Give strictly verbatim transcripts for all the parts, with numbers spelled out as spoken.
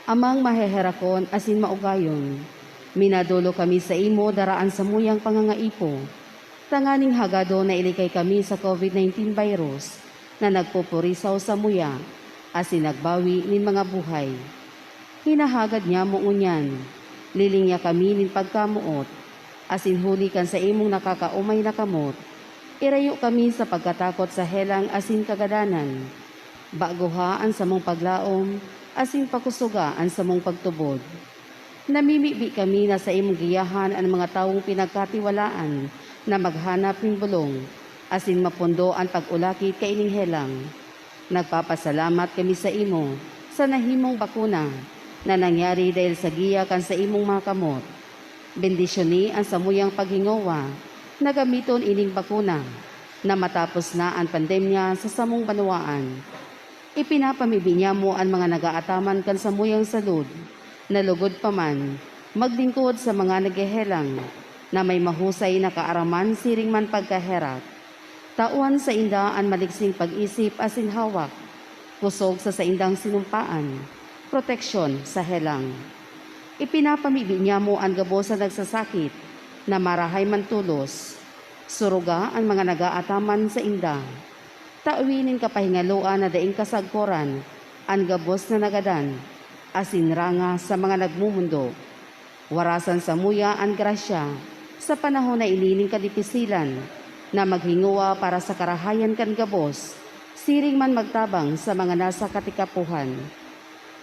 Amang maheherakon asin maugayon, minadolo kami saimo dara an samuyang pangangaipo, tanganing hagadon na ilikay kami sa COVID nineteen virus na nagpupurisaw samuya asin nagbawi nin mga buhay. Hinahagad nyamo ngunyan, lilingya kami nin pagkamoot, asin huli kan saimong nakakaomay na kamot, irayo kami sa pagkatakot sa helang asin kagadanan. Bagoha an samong paglaom, asin pakosoga an samong pagtubod. Namimibi kami na saimong giyahan an mga tawong pinagkatiwalaan na maghanap nin bolong, asin mapundo an pag-ulakit kaining helang. Nagpapasalamat kami saimo sa nahimong bakuna na nangyari dahil sa giya kan saimong mga kamot. Bendisyoni an samuyang paghingowa na gamiton ining bakuna na matapos na an pandemya sa samong banwaan. Ipinapamibi nyamo an mga nagaataman kan samuyang salud, na lugod pa man maglingkod sa mga naghehelang na may mahusay na kaaraman siring man pagkaherak. Tawan sainda an maliksing pag-isip asin hawak, kosog sa saindang sinumpaan, proteksyon sa helang. Ipinapamibi nyamo an gabos na nagsasakit na marahay man tolos. Suruga an mga nagaataman sainda. Tawi nin kapahingaloan na daing kasagkoran an gabos na nagadan asin ranga sa mga nagmomondo. Warasan samuya an grasya sa panahon na ini nin kadipisilan na maghingowa para sa karahayan kan gabos, siring man magtabang sa mga nasa katikapohan.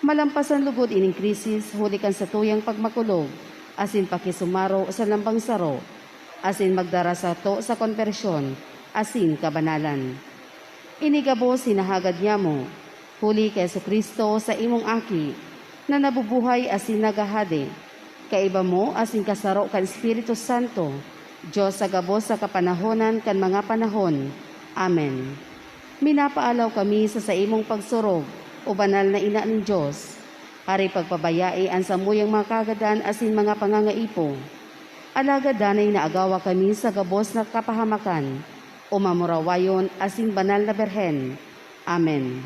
Malampasan lugod ining krisis huli kan satuyang pagmakulog asin pakisumaro sa lambang saro, asin magdara sato sa konbersyon asin kabanalan. Ini gabos hinahagad nyamo, huli ki Jesu-Cristo, saimong Aki, na nabubuhay asin naghahade, kaiba mo asin kasaro kan Espiritu Santo, Dios sa gabos sa kapanahonan kan mga panahon. Amen. Minapaalaw kami sa saimong pagsurog, O Banal na Ina nin Dios. Aray pagpabayai an samuyang mga kagadan asin mga pangangaipo. Alagad danay naagawa kami sa gabos na kapahamakan, O Mamurawayon asin Banal na Birhen. Amen.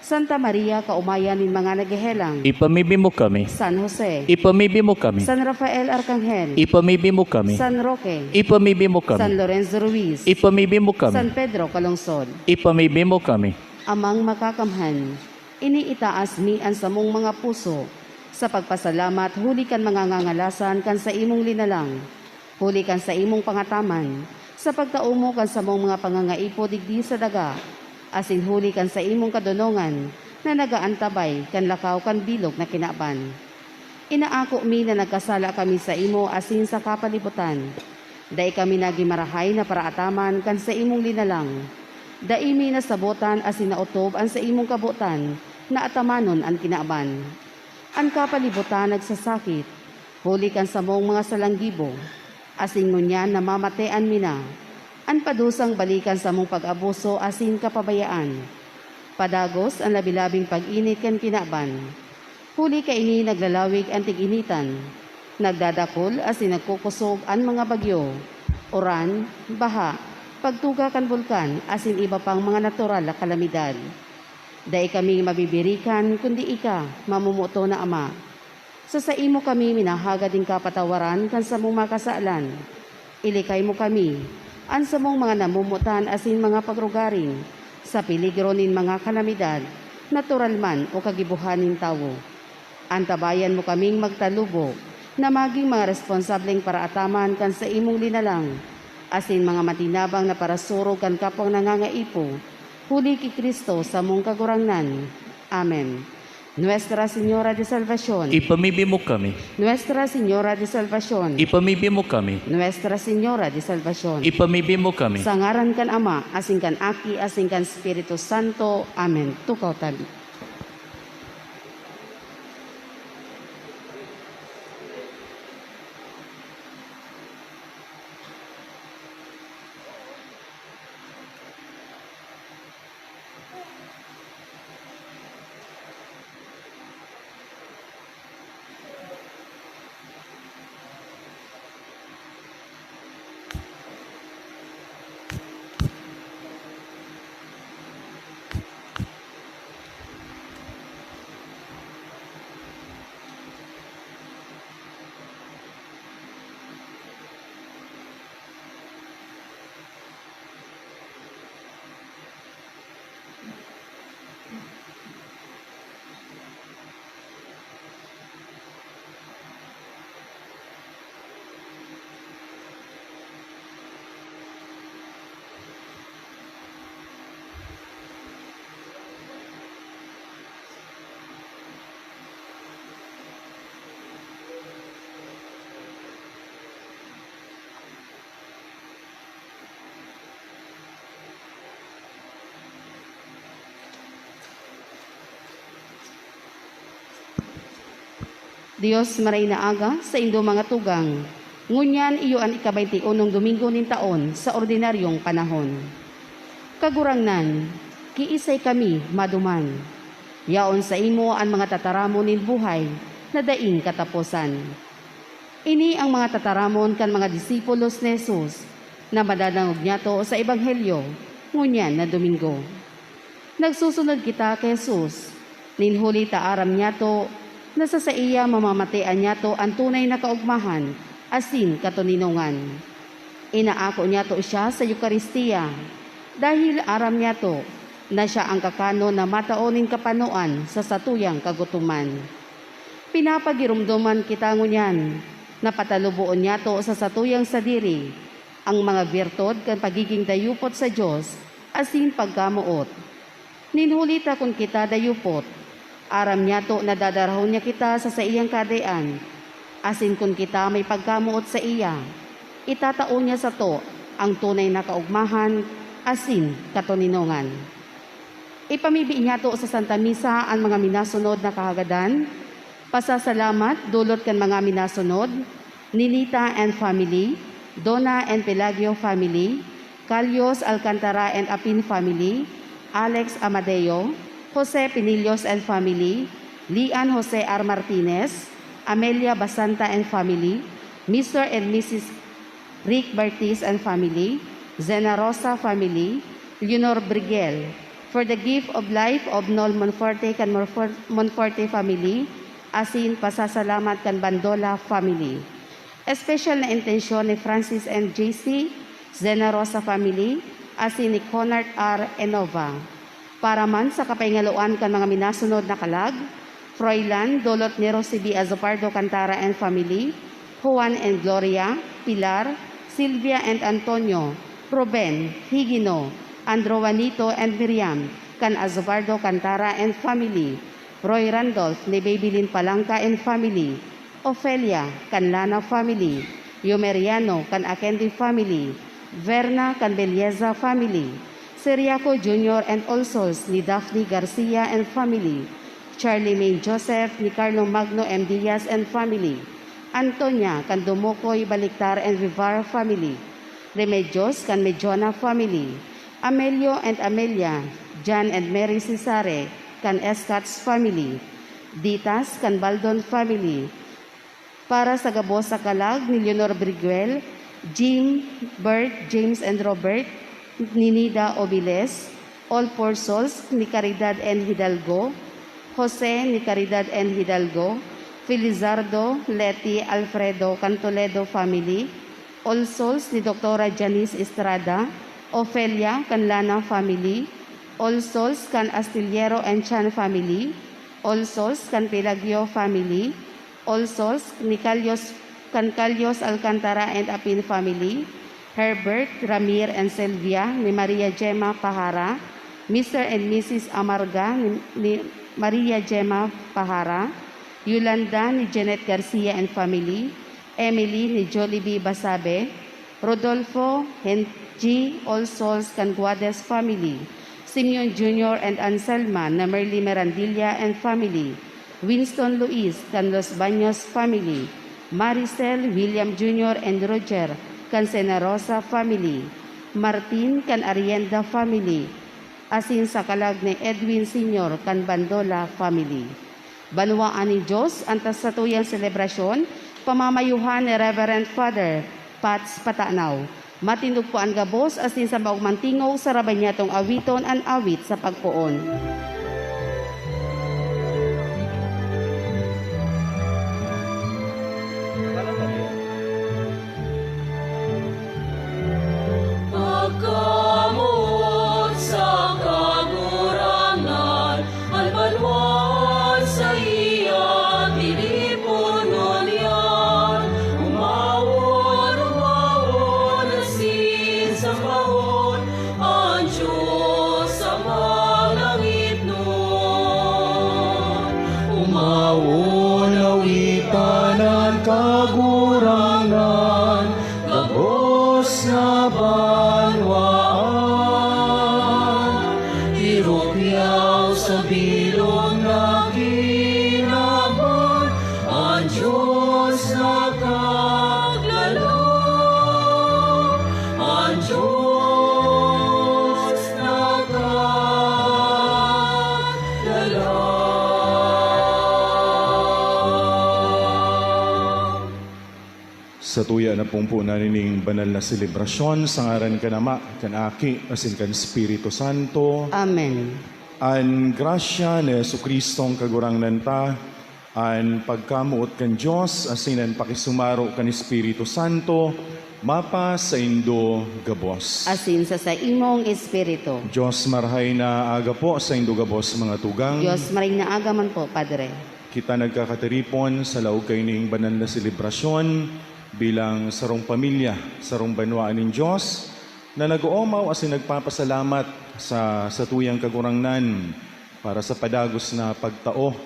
Santa Maria, kaomayan nin mga naghehelang. Ipamibi mo kami. San Jose. Ipamibi mo kami. San Rafael Arcangel. Ipamibi mo kami. San Roque. Ipamibi mo kami. San Lorenzo Ruiz. Ipamibi mo kami. San Pedro Calungsod. Ipamibi mo kami. Amang Makakamhan, iniitaas mi an samong mga puso sa pagpasalamat huli kan mga ngangalasan kan saimong linalang. Huli kan saimong pangataman, sa pagtao mo kan samong mga pangangaipo digdi sa daga, asin huli kan saimong kadonongan na nagaantabay kan lakaw kan bilog na kinaban. Inaako mi na nagkasala kami saimo asin sa kapalibotan. Dai kami nagin marahay na paraataman kan saimong linalang. Dai mi nasabotan asin naotob an saimong kabotan na atamanon an kinaban. An kapalibotan nagsasakit, huli kan samong mga salanggibo, asin ngunyan namamatean mi na. An padusang balikan samong pag-abuso asin kapabayaan. Padagos an labi-labing pag-init kan kinaban. Huli kaini naglalawig an tig-initan, nagdadakul asin nagkukosog an mga bagyo, uran, baha, pagtuga kan bulkan asin iba pang mga natural na kalamidad. Dai kami mabibirikan kundi ika, mamomoton na Ama. Sa saimo kami minahagad nin kapatawaran kan samong mga kasalan. Ilikay mo kami, an samong mga namomotan asin mga pagrugaring, sa peligro nin mga kalamidad, natural man o kagibohan nin tawo. Antabayan mo kaming magtalubo na magin mga responsableng paraataman kan saimong linalang, asin mga matinabang na parasurog kan kapwang nangangaipo, huli ki Cristo, samong Kagurangnan. Amen. Nuestra Señora de Salvacion. Ipamibi mo kami. Nuestra Señora de Salvacion. Ipamibi mo kami. Nuestra Señora de Salvacion. Ipamibi mo kami. Sa ngaran kan Ama, asin kan Aki, asin kan Espiritu Santo. Amen. Tukaw tabi. Dios, maray na aga saindo mga tugang. Ngunyan iyo an ika-baynti unong Domingo nin taon sa ordinaryong panahon. Kagurangnan, kiisay kami maduman? Yaon saimo an mga tataramon nin buhay na daing kataposan. Ini ang mga tataramon kan mga disipulos ni Jesus na madadangog nyato sa Ebanghelyo ngunyan na Domingo. Nagsusunod kita ki Jesus, nin huli ta aram nyato na sa saiya mamamatean nyato an tunay na kaogmahan asin katoninongan. Inaako nyato siya sa Eukaristia, dahil aram nyato na siya an kakanon na matao nin kapanoan sa satuyang kagutoman. Pinapagiromdoman kita ngunyan na pataluboon nyato sa satuyang sadiri ang mga birtud kan pagiging dayupot sa Dios asin pagkamoot. Nin huli ta kun kita dayupot, aram nyato na dadarahon niya kita sa saiyang kahadean, asin kun kita may pagkamoot saiya, itatao niya sato ang tunay na kaogmahan asin katoninongan. Ipamibi nyato sa Santa Misa an mga minasunod na kahagadan. Pasasalamat dulot kan mga minasunod: Ninita and family, Dona and Pelagio family, Calios Alcantara and Apin family, Alex Amadeo, Jose Pinillos and family, Lian Jose R. Martinez, Amelia Basanta and family, Mister and Missus Rick Bartis and family, Zena Rosa family, Leonor Briguel, for the gift of life of Nol Monforte kan Monfor-, Monforte family, asin pasasalamat kan Bandola family. Espesyal na intensyon ni Francis and J C, Zena Rosa family, asin ni Conart R. Enova. Para man sa kapahingaloan kan mga minasunod na kalag, Froilan, dulot ni Rosie B. Azupardo Cantara and family, Juan and Gloria, Pilar, Silvia and Antonio, Ruben, Higino, Andro Juanito and Miriam, kan Azupardo Cantara and family, Roy Randolph ni Babylin Palangka and family, Ofelia kan Lana family, Yumeriano kan Akendi family, Verna kan Belleza family, Ciriaco Junior and all souls ni Daphne Garcia and family, Charlemagne Joseph ni Carlo Magno M. Diaz and family, Antonia kan Dumukoy, Baliktar and Rivar family, Remedios kan Mediona family, Amelio and Amelia, John and Mary Cesare kan Escats family, Ditas kan Baldon family, para sa gabos sa kalag ni Leonor Briguel, Jim, Bert, James and Robert, ni Nida Obiles, all four souls ni Caridad and Hidalgo, Jose ni Caridad and Hidalgo, Felizardo, Leti, Alfredo kan Toledo family, all souls ni Doktora Janice Estrada, Ofelia kan Lana family, all souls kan Astillero and Chan family, all souls kan Pelagio family, all souls ni Calios, kan Calios Alcantara and Apin family, Herbert, Ramir and Sylvia ni Maria Gemma Pahara, Mister and Missus Amarga ni, ni Maria Gemma Pahara, Yolanda ni Jeanette Garcia and family, Emily ni Jollibee Basabe, Rodolfo, Henji, all souls kan Guades family, Simeon Junior and Anselma na Merly Merandilla and family, Winston Luis kan Los Baños family, Maricel, William Junior and Roger kan Senarosa family, Martin kan Arienda family, asin sa kalag ni Edwin Senior kan Bandola family. Banwaan nin Dios an tas satuyang selebrasyon, pamamayuhan ni Reverend Father Pats Patanaw. Matindog po an gabos asin sa maogmang tingog sarabayan niyatong awiton an awit sa pagpoon. Pagkamoot sa Kagurangnan, an banwaan saiya tiniponon niya. Umawon, umawon, asin sambahon an Dios sa mga langitnon. Umawon, awitan an Kagurangnan, gabos na banwaan. Irukyaw sa bilog na kinaban an Sa tuya na pong po na nining banal na selebrasyon, sa ngaran kan Ama, kan Aki, asin kan Espiritu Santo. Amen. An grasya ni Jesucristong Kagurangnan ta, an pagkamoot kan Dios, asin an pakisumaro kan Espiritu Santo, mapasaindo gabos. Asin sa saimong espiritu. Dios marahay na aga po saindo gabos, mga tugang. Dios marahay na aga man po, Padre. Kita nagkakatiripon sa laog kaining banal na selebrasyon bilang sarong pamilya, sarong banwaan nin Dios na nag-oomaw asin nagpapasalamat sa satuyang Kagurangnan para sa padagos na pagtao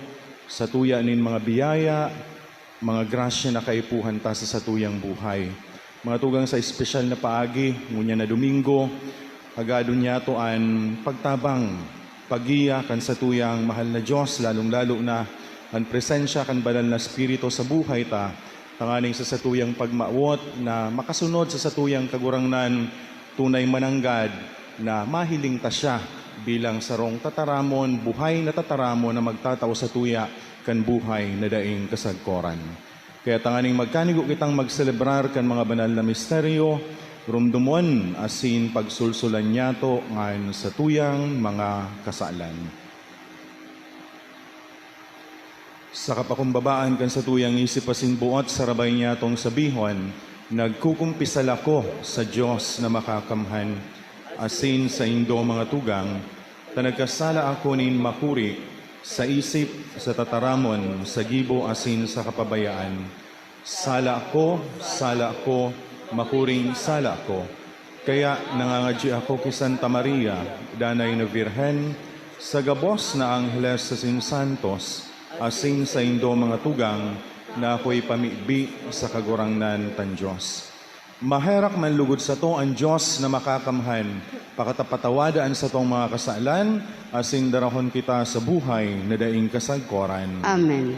satuya nin mga biyaya, mga grasya na kaipuhan ta sa satuyang buhay. Mga tugang, sa espesyal na paagi, ngunyan na Domingo, hagadon niyato an pagtabang, paggiya kan satuyang mahal na Dios, lalong-lalo na an presensya kan Banal na Espiritu sa buhay ta, tanganing sa satuyang pagmawot na makasunod sa satuyang Kagurangnan, tunay mananggad na mahiling ta siya bilang sarong tataramon, buhay na tataramon na magtatao satuya kan buhay na daing kasagkoran. Kaya tanganing magkanigo kitang magselebrar kan mga banal na misteryo, rumdomon asin pagsulsulan niyato ngan satuyang mga kasalan. Sa kapakumbabaan kan satuyang isip asin buot, sarabay niyatong sabihon, "Nagkukumpisal ako sa Dios na Makakamhan, asin saindo, mga tugang, ta nagkasala ako nin makuri sa isip, sa tataramon, sa gibo, asin sa kapabayaan. Sala ako, sala ako, makuring sala ako. Kaya nangangadyi ako ki Santa Maria, danay na Birhen, sa gabos na angheles asin santos, asin saindo, mga tugang, na ako'y pamibi sa Kagurangnan kan Dios." Maherak man lugod sato an Dios na Makakamhan, pakatapatawada an satong mga kasalan, asin darahon kita sa buhay na daing kasagkoran. Amen.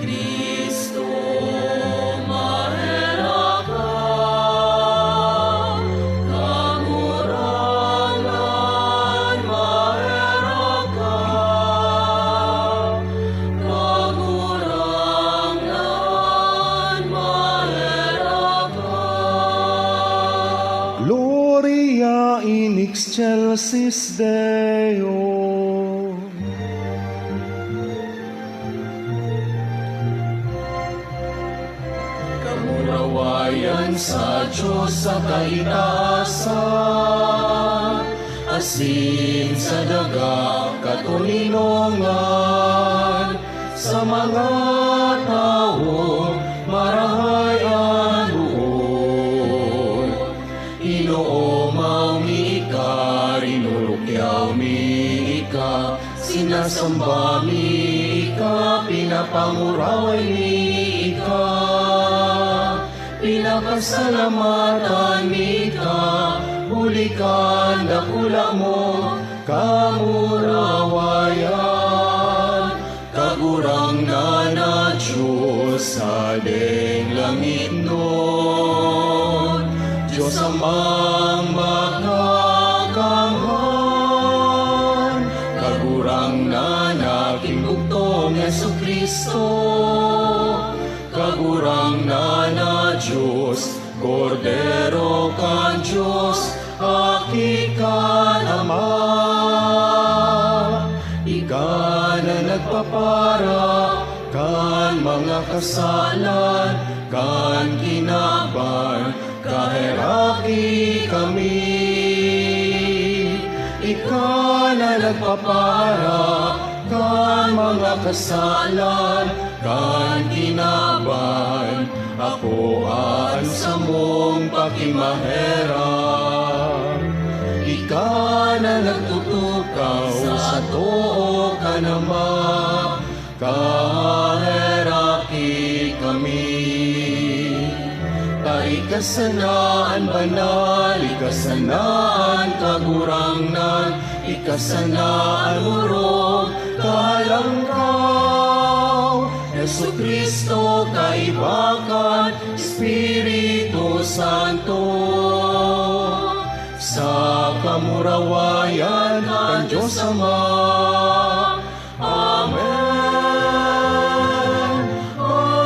Cristo, maherak ka, Kagurangnan, maherak ka, Kagurangnan, maherak ka. Gloria in excelsis Deo. Kamurawayan sa Dios sa kaitaasan, asin sa daga katoninongan, sa mga tawong marahay an boot. Inoomaw mi ika, rinurukyaw mi ika, sinasamba mi ika, pinapanguraway mi ika, pinapasalamatan mi ika, huli kan dakula mong kamurawayan. Kagurangnan na Dios sa deng langitnon, Dios Amang Makakamhan, Kagurangnan na Aki mong Bugtong Jesu-Cristo, Kagurangnan na Dios, Kordero kan Dios, Aki kan Ama. Ika na nagpapara kan mga kasalan kan kinaban, kaheraki kami. Ika na nagpapara kan mga kasalan kan kinaban, akoa an samong pakimaherak. Ka na nagtutukaw sa too kan Ama, kaheraki kami. Ta ika sana an banal, ika sana an kagurangnan, ika sana an orog, kahalangkaw. Jesu-Cristo, kaiba kan Espiritu Santo, sa kamurawayan kan Dios Ama. Amen. Amen.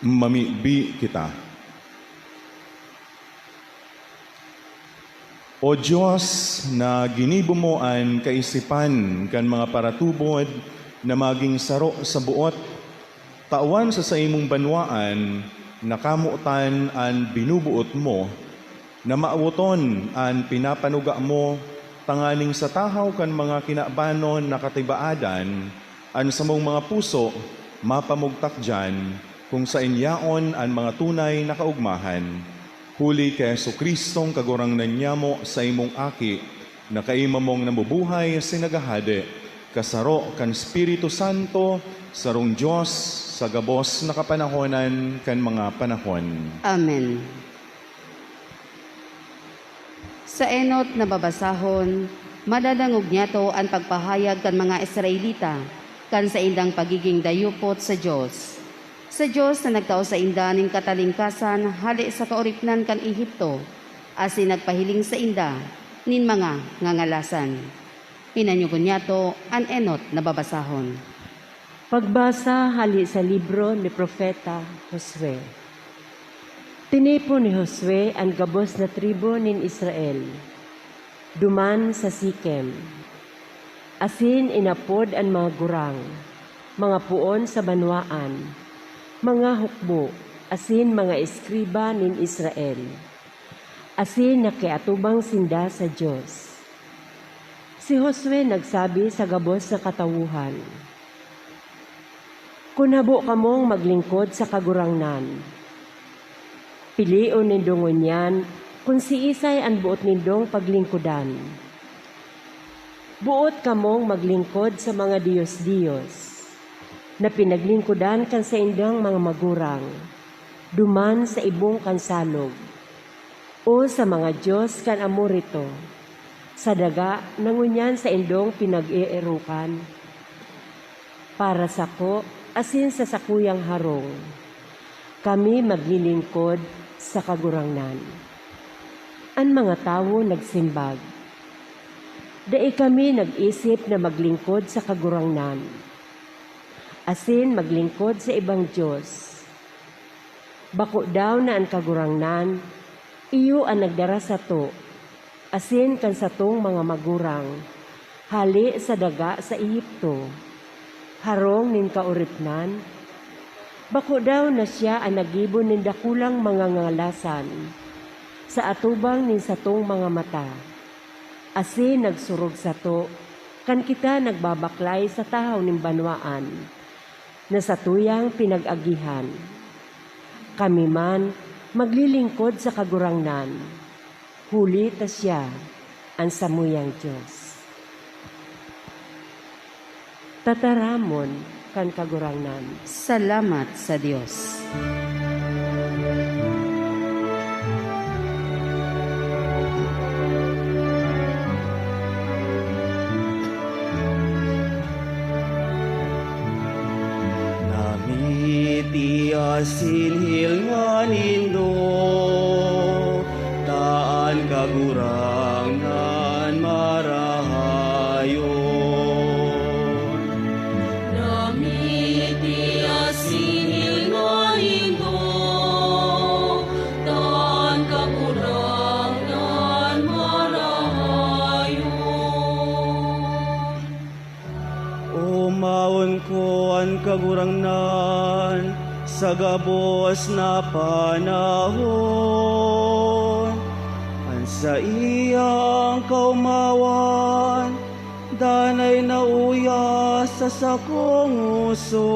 Mamibi kita. O Dios, na ginibo mo an kaisipan kan mga paratubod na magin saro sa boot, tawan sa saimong banwaan na kamotan an binuboot mo, na mawoton an pinapanuga mo, tanganing sa tahaw kan mga kinabanon na katibaadan, an samong mga puso mapamugtak diyan, kung saen yaon an mga tunay na kaogmahan. Huli ki Jesu-Cristong Kagurangnan nyamo, saimong Aki, na kaima mong nabubuhay asin naghahade, kasaro kan Espiritu Santo, sarong Dios, sa gabos na kapanahonan kan mga panahon. Amen. Sa enot na babasahon, madadangog niyato an pagpahayag kan mga Israelita kan saindang pagigin dayupot sa Dios. Sa Dios na nagtao sainda nin katalingkasan hale sa kaoripnan kan Egipto, asin nagpahiling sainda nin mga ngangalasan. Pinanyogon niyato an enot na babasahon. Pagbasa hale sa libro ni Propeta Josue. Tinipon ni Josue an gabos na tribu nin Israel, duman sa Siquem, asin inapod an mga gurang, mga poon sa banwaan, mga hukbo, asin mga eskriba nin Israel, asin nakiatubang sinda sa Dios. Si Josue nagsabi sa gabos na katawohan, "Kun habo kamong maglingkod sa Kagurangnan, pilion nindo ngunyan kun siisay an boot nindong paglingkodan. Boot kamong maglingkod sa mga dios-dios na pinaglingkodan kan saindang mga magurang duman sa ibong kan salog, o sa mga dios kan Amorito, sa daga na ngunyan saindong pinag-eerokan. Para sako asin sa sakuyang harong, kami maglilingkod sa Kagurangnan." An mga tawo nagsimbag, "Dai kami nag-isip na maglingkod sa Kagurangnan, asin maglingkod sa ibang dios. Bako daw na an Kagurangnan iyo an nagdara sato asin kan satong mga magurang hale sa daga sa Egipto, harong nin kaoripnan? Bako daw na siya an naggibo nin dakulang mga ngalasan sa atubang nin satong mga mata, asin nagsurog sato kan kita nagbabaklay sa tahaw nin banwaan na satuyang pinag-agihan? Kami man maglilingkod sa Kagurangnan, huli ta siya an samuyang Dios." Tataramon kan Kagurangnan. Salamat sa Dios. Namitias sinhil nga nindo, ta an Kagurangnan marahayon. Namitias sinhil nga nindo, ta an Kagurangnan marahayon. Omawon ko an Kagurangnan sa gabos na panahon. An saiyang kaomawan danay nauya sa sakong oso.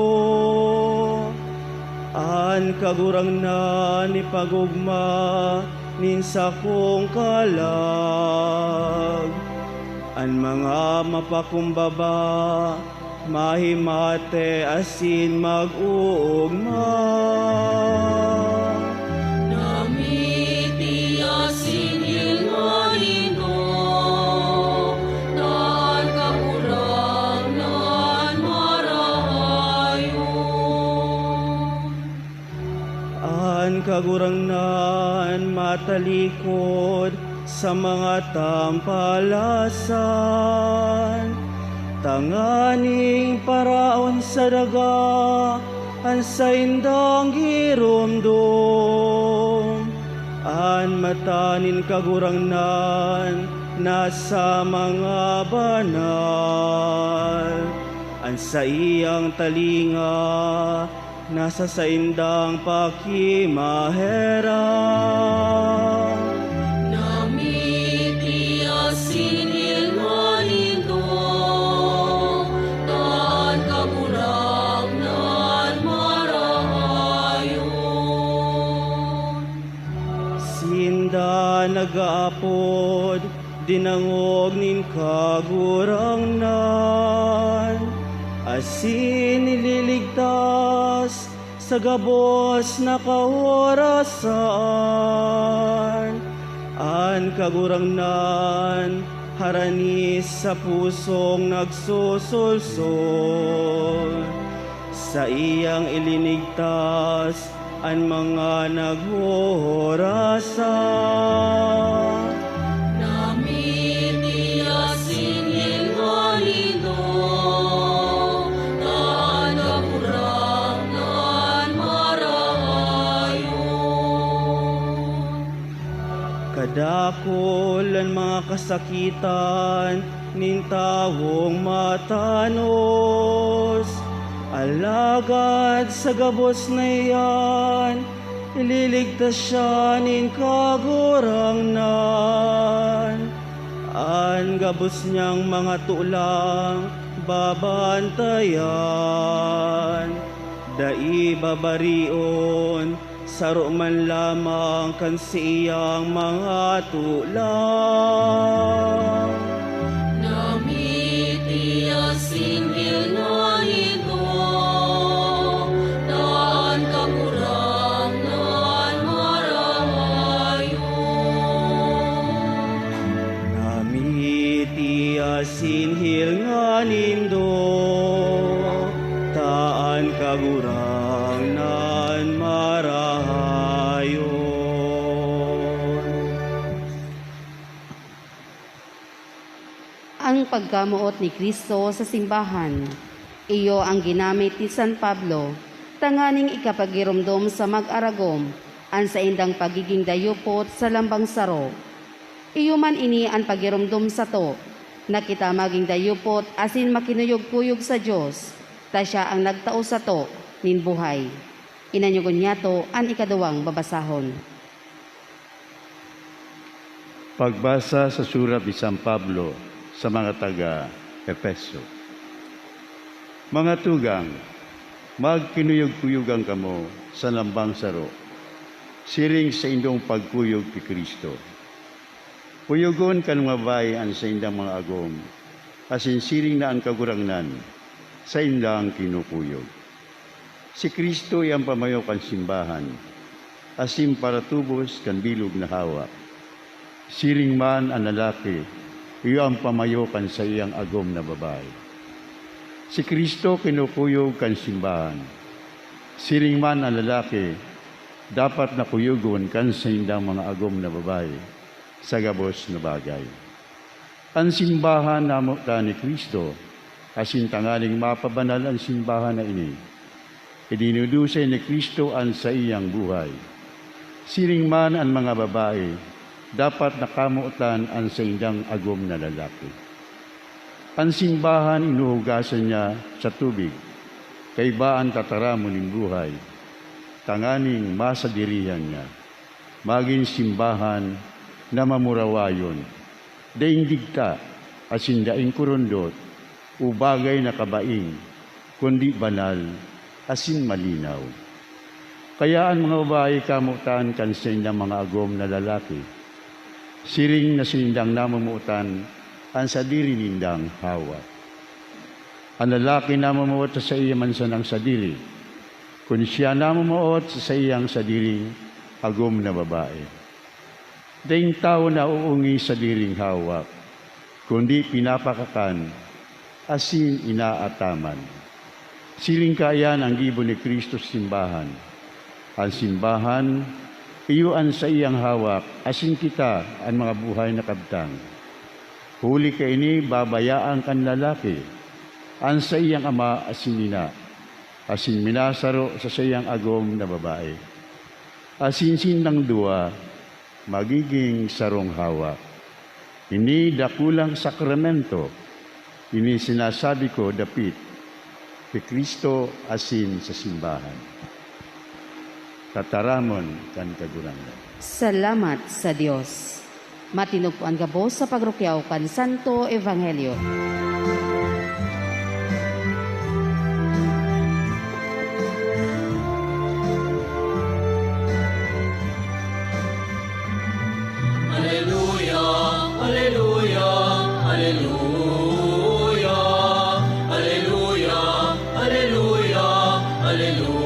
An Kagurangnan ipag-ogma nin sakong kalag. An mga mapakumbaba mahimate asin mag-oogma. Namiti asin hilnga nindo, ta an Kagurangnan marahayon. An Kagurangnan matalikod sa mga tampalasan, tanganing paraon sa daga an saindang giromdom. An mata nin Kagurangnan nasa mga banal, an saiyang talinga nasa saindang pakimaherak. Namiti asin hilnga nindo, ta an Kagurangnan marahayon. Sinda nag-aapod dinangog nin Kagurangnan, asin nililigtas sa gabos na kaorasan. An Kagurangnan harani sa pusong nagsusulsol. Saiyang ilinigtas an mga naghohorasa. Namiti asin hilnga nindo, ta an Kagurangnan marahayon. Kadakul an mga kasakitan nin tawong matanos, alagad sa gabos na iyan, ililigtas siya nin Kagurangnan. An gabos niyang mga tolang babantayan, dai babarion, saro man lamang kan saiyang mga tolang. Namiti asin hilnga nindo, ta an Kagurangnan marahayon. Namiti asin hilnga nindo, ta an Kagurangnan marahayon. Ang pagkamoot ni Cristo sa simbahan. Iyo ang ginamit ni San Pablo tanganing ikapagiromdom sa mag-aragom an saindang pagiging dayupot sa lambang saro. Iyo man ini an pagiromdom sato, na kita magin dayupot asin makinuyog-kuyog sa Dios, ta siya ang nagtao sato nin buhay. Inanyogon niyato an ikaduwang babasahon. Pagbasa sa surat ni San Pablo sa mga taga Efeso. Mga tugang, magkinuyog-kuyogan kamo sa lambang saro, siring sa indong pagkuyog ki Cristo. Kuyogon kan mga babayi an saindang mga agom, asin siring na an Kagurangnan saindang kinukuyog. Si Cristo iyo an pamayo kan simbahan, asin paratubos kan bilog na hawak. Siring man an lalaki, iyo an pamayo kan saiyang agom na babayi. Si Cristo kinukuyog kan simbahan. Siring man an lalaki, dapat na kuyogon kan saindang mga agom na babayi sa gabos na bagay. An simbahan namotan ni Cristo, asin tanganing mapabanal an simbahan na ini, idinudusay ni Cristo an saiyang buhay. Siring man an mga babayi, dapat na kamotan an saindang agom na lalaki. An simbahan inuhugasan niya sa tubig, kaiba an tataramon nin buhay, tanganing masadirihan niya, magin simbahan na mamurawayon, daing digta asin daing kurundot o bagay na kabaing, kundi banal asin malinaw. Kaya an mga babayi kamotan kan saindang mga agom na lalaki, siring na saindang namomotan an sadiri nindang hawak. An lalaki namomoot sa saiya man sanang sadiri, kun siya namomoot sa saiyang sadiring agom na babae. Daing tawo naoongis sa sadiring hawak, kundi pinapakakan asin inaataman. Siring kaiyan an gibo ni Cristo sa simbahan. An simbahan iyo an saiyang hawak, asin kita an mga buhay na kabtang. Huli kaini, babayaan kan lalaki an saiyang ama asin ina, asin minasaro sa saiyang agom na babae. Asin sindang duwa magiging sarong hawak. Ini dakulang sakramento, ini sinasabi ko dapit ki Cristo asin sa simbahan. Tataramon kan Kagurangnan. Salamat sa Dios. Matinog po an gabos sa pagrukyaw kan Santo Ebanghelyo. Aleluya, aleluya, aleluya, aleluya, aleluya, aleluya, aleluya.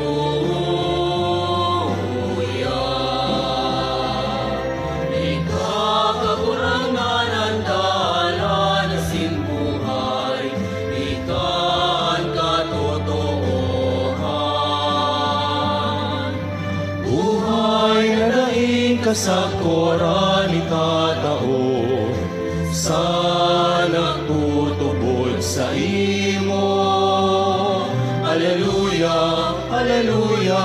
Ika, Kagurangnan, an dalan asin buhay, ika an katotoohan. Buhay na daing kasagkoran itatao sa nagtutubod saimo. Aleluya, aleluya,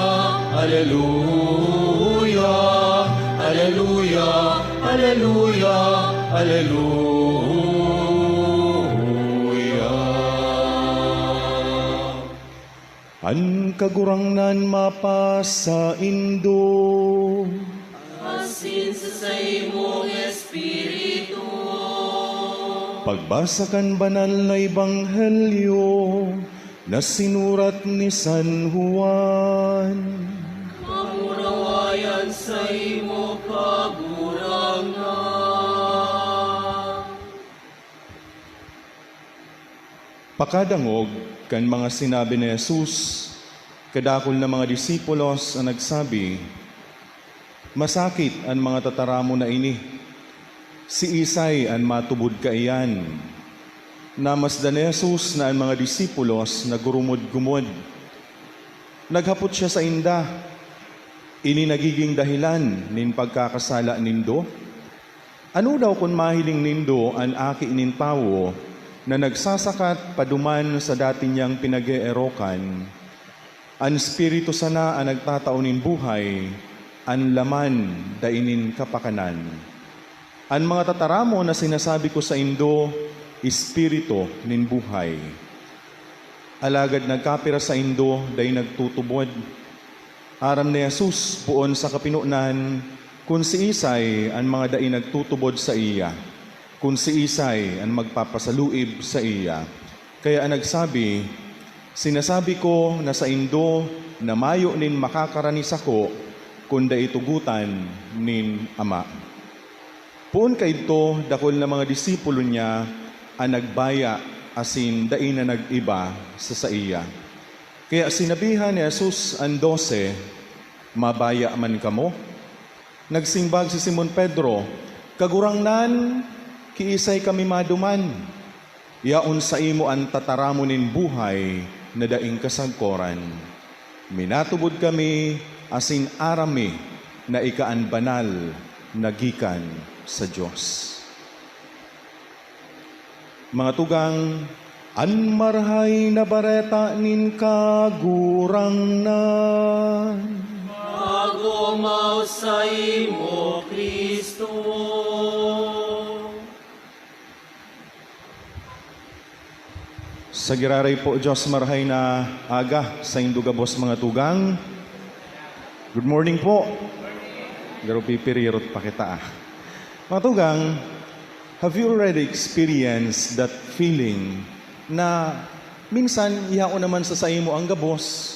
aleluya, aleluya, aleluya, aleluya. An Kagurangnan mapasaindo. Asin sa saimong espiritu. Pagbasa kan Banal na Ebanghelyo na sinurat ni San Juan. Kamurawayan saimo, Kagurangnan. Pakadangog kan mga sinabi ni Jesus, kadakul na mga disipulos an nagsabi, "Masakit an mga tataramon na ini. Siisay an matubod kaiyan?" Namasdan ni Jesus na an mga disipulos nagurumod-gumod. Naghapot siya sainda, "Ini nagiging dahelan nin pagkakasala nindo? Ano daw kun mahiling nindo an Aki nin Tawo na nagsasakat paduman sa dati niyang pinag-eerokan? An Espiritu sana an nagtatao nin buhay, an laman dai nin kapakanan. An mga tataramon na sinasabi ko saindo, espiritu nin buhay." Alagad nagkapira saindo dai nagtutubod. Aram ni Jesus poon sa kapinonan kun siisay an mga dai nagtutubod saiya, kun siisay an magpapasaluib saiya. Kaya an nagsabi, "Sinasabi ko na saindo na mayo nin makakarani sako kun dai tugotan nin Ama." Poon kaidto, dakul na mga disipulo niya an nagbaya asin dai na nag-iba sa saiya. Kaya sinabihan ni Jesus an dose, "Mabaya man kamo?" Nagsimbag si Simon Pedro, "Kagurangnan, kiisay kami maduman? Yaon saimo an tataramon nin buhay na daing kasagkoran. Minatubod kami asin aram mi na ika an banal na gikan sa Dios." Mga tugang, an Marahay na Bareta nin Kagurangnan. Pag-omaw saimo, Cristo. Sa giraray po, Diyos, marahay na aga saindo gabos, mga tugang. Good morning po. Garo pipirirot pa kita, ah. Mga tugang, have you already experienced that feeling na minsan yaon naman sa saimo ang gabos,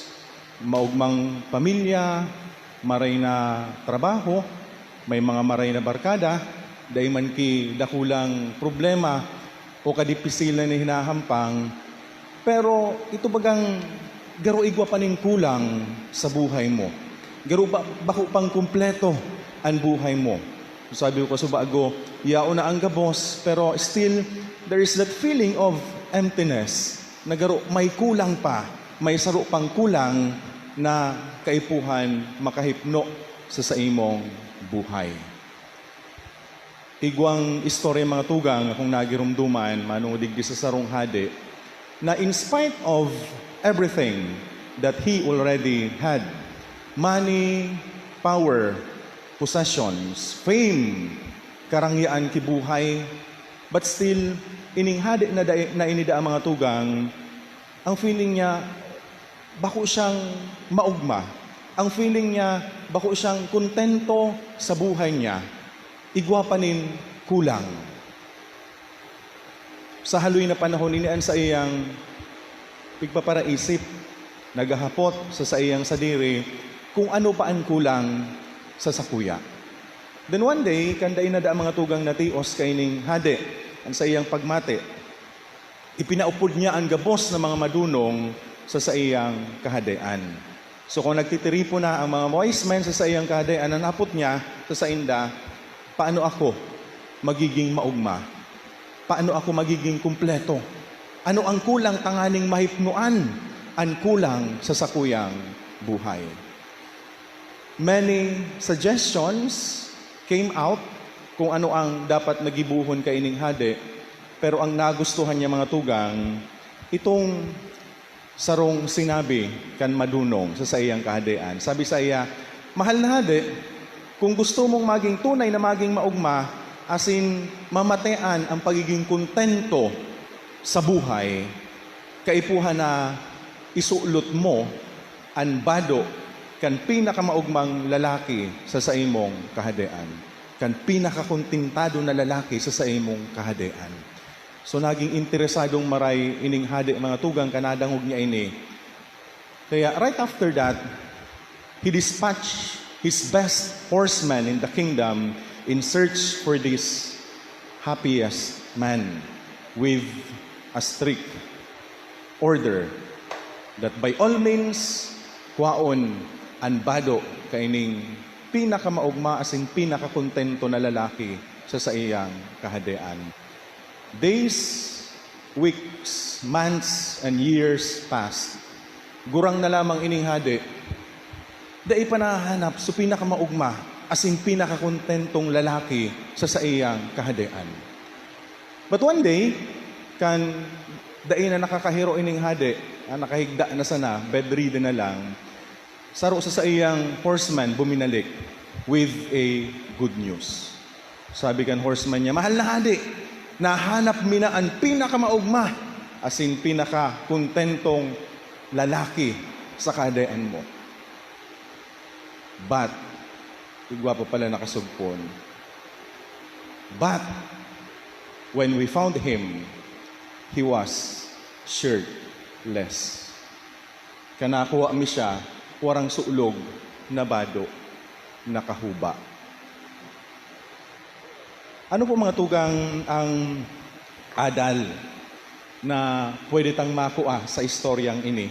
maogmang pamilya, maray na trabaho, may mga maray na barkada, dai man ki dakulang problema o kadipisilan na hinahampang, pero ito bagang garo igwa pa nin kulang sa buhay mo. Garo ba, bako pang kumpleto an buhay mo. Sabi ko kasubago, yaon na ang gabos, pero still, there is that feeling of emptiness na garo may kulang pa, may saro pang kulang na kaipuhan makahipno sa saimong buhay. Igwang istorya, mga tugang, akong nagiromdoman manongod digdi sa sarong hade, na in spite of everything that he already had, money, power, possessions, fame, karangyaan ki buhay, but still, ining hade na dai-, na ini daa, mga tugang, ang feeling niya, bako siyang maogma. Ang feeling niya, bako siyang kontento sa buhay niya. Igwa pa nin kulang. Sa haloy na panahon, ini an saiyang pigpaparaisip, naghahapot sa saiyang sadiri kung ano pa an kulang sa sakuya. Then one day, kan dai na daa, mga tugang, natios kaining hade an saiyang pagmate, ipinaupod niya an gabos na mga madonong sa saiyang kahadean. So, kung nagtitiripon na ang mga wise men sa saiyang kahadean, an hapot niya sa sainda, "Paano ako magiging maogma? Paano ako magiging kumpleto? Ano ang kulang tanganing mahipnoan an kulang sa sakuyang buhay?" Many suggestions came out kung ano ang dapat na gibohon kaining hade, pero ang nagustuhan niya, mga tugang, itong sarong sinabi kan madonong sa saiyang kahadean. Sabi saiya, "Mahal na hade, kung gusto mong maging tunay na maging maogma asin mamatean ang pagiging kontento sa buhay, kaipuhan na isulot mo an bado kan pinakamaogmang lalaki sa saimong kahadean, kan pinakakontentado na lalaki sa saimong kahadean." So, naging interesadong maray ining hade, mga tugang, kan nadangog niya ini. Kaya, right after that, he dispatched his best horsemen in the kingdom in search for this happiest man with a strict order that by all means, kwaon an bado kaining pinakamaogma asin pinakakontento na lalaki sa saiyang kahadean. Days, weeks, months, and years passed. Gurang na lamang ining hade, dai pa nahahanap so pinakamaogma asin pinakakontentong lalaki sa saiyang kahadean. But one day, kan dai na nakakahiro ining hade, ah, nakahigda na sana, bedridden na lang, saro sa saiyang horseman buminalik with a good news. Sabi kan horseman niya, "Mahal na hade, nahanap mi na an pinakamaogma asin pinakakontentong lalaki sa kahadean mo. But," igwa pa pala nakasugpon, "but when we found him, he was shirtless." Kan nakuha mi siya, warang sulog, na bado, nakahuba. Ano po, mga tugang, ang adal na pwede tang makua sa istoryang ini?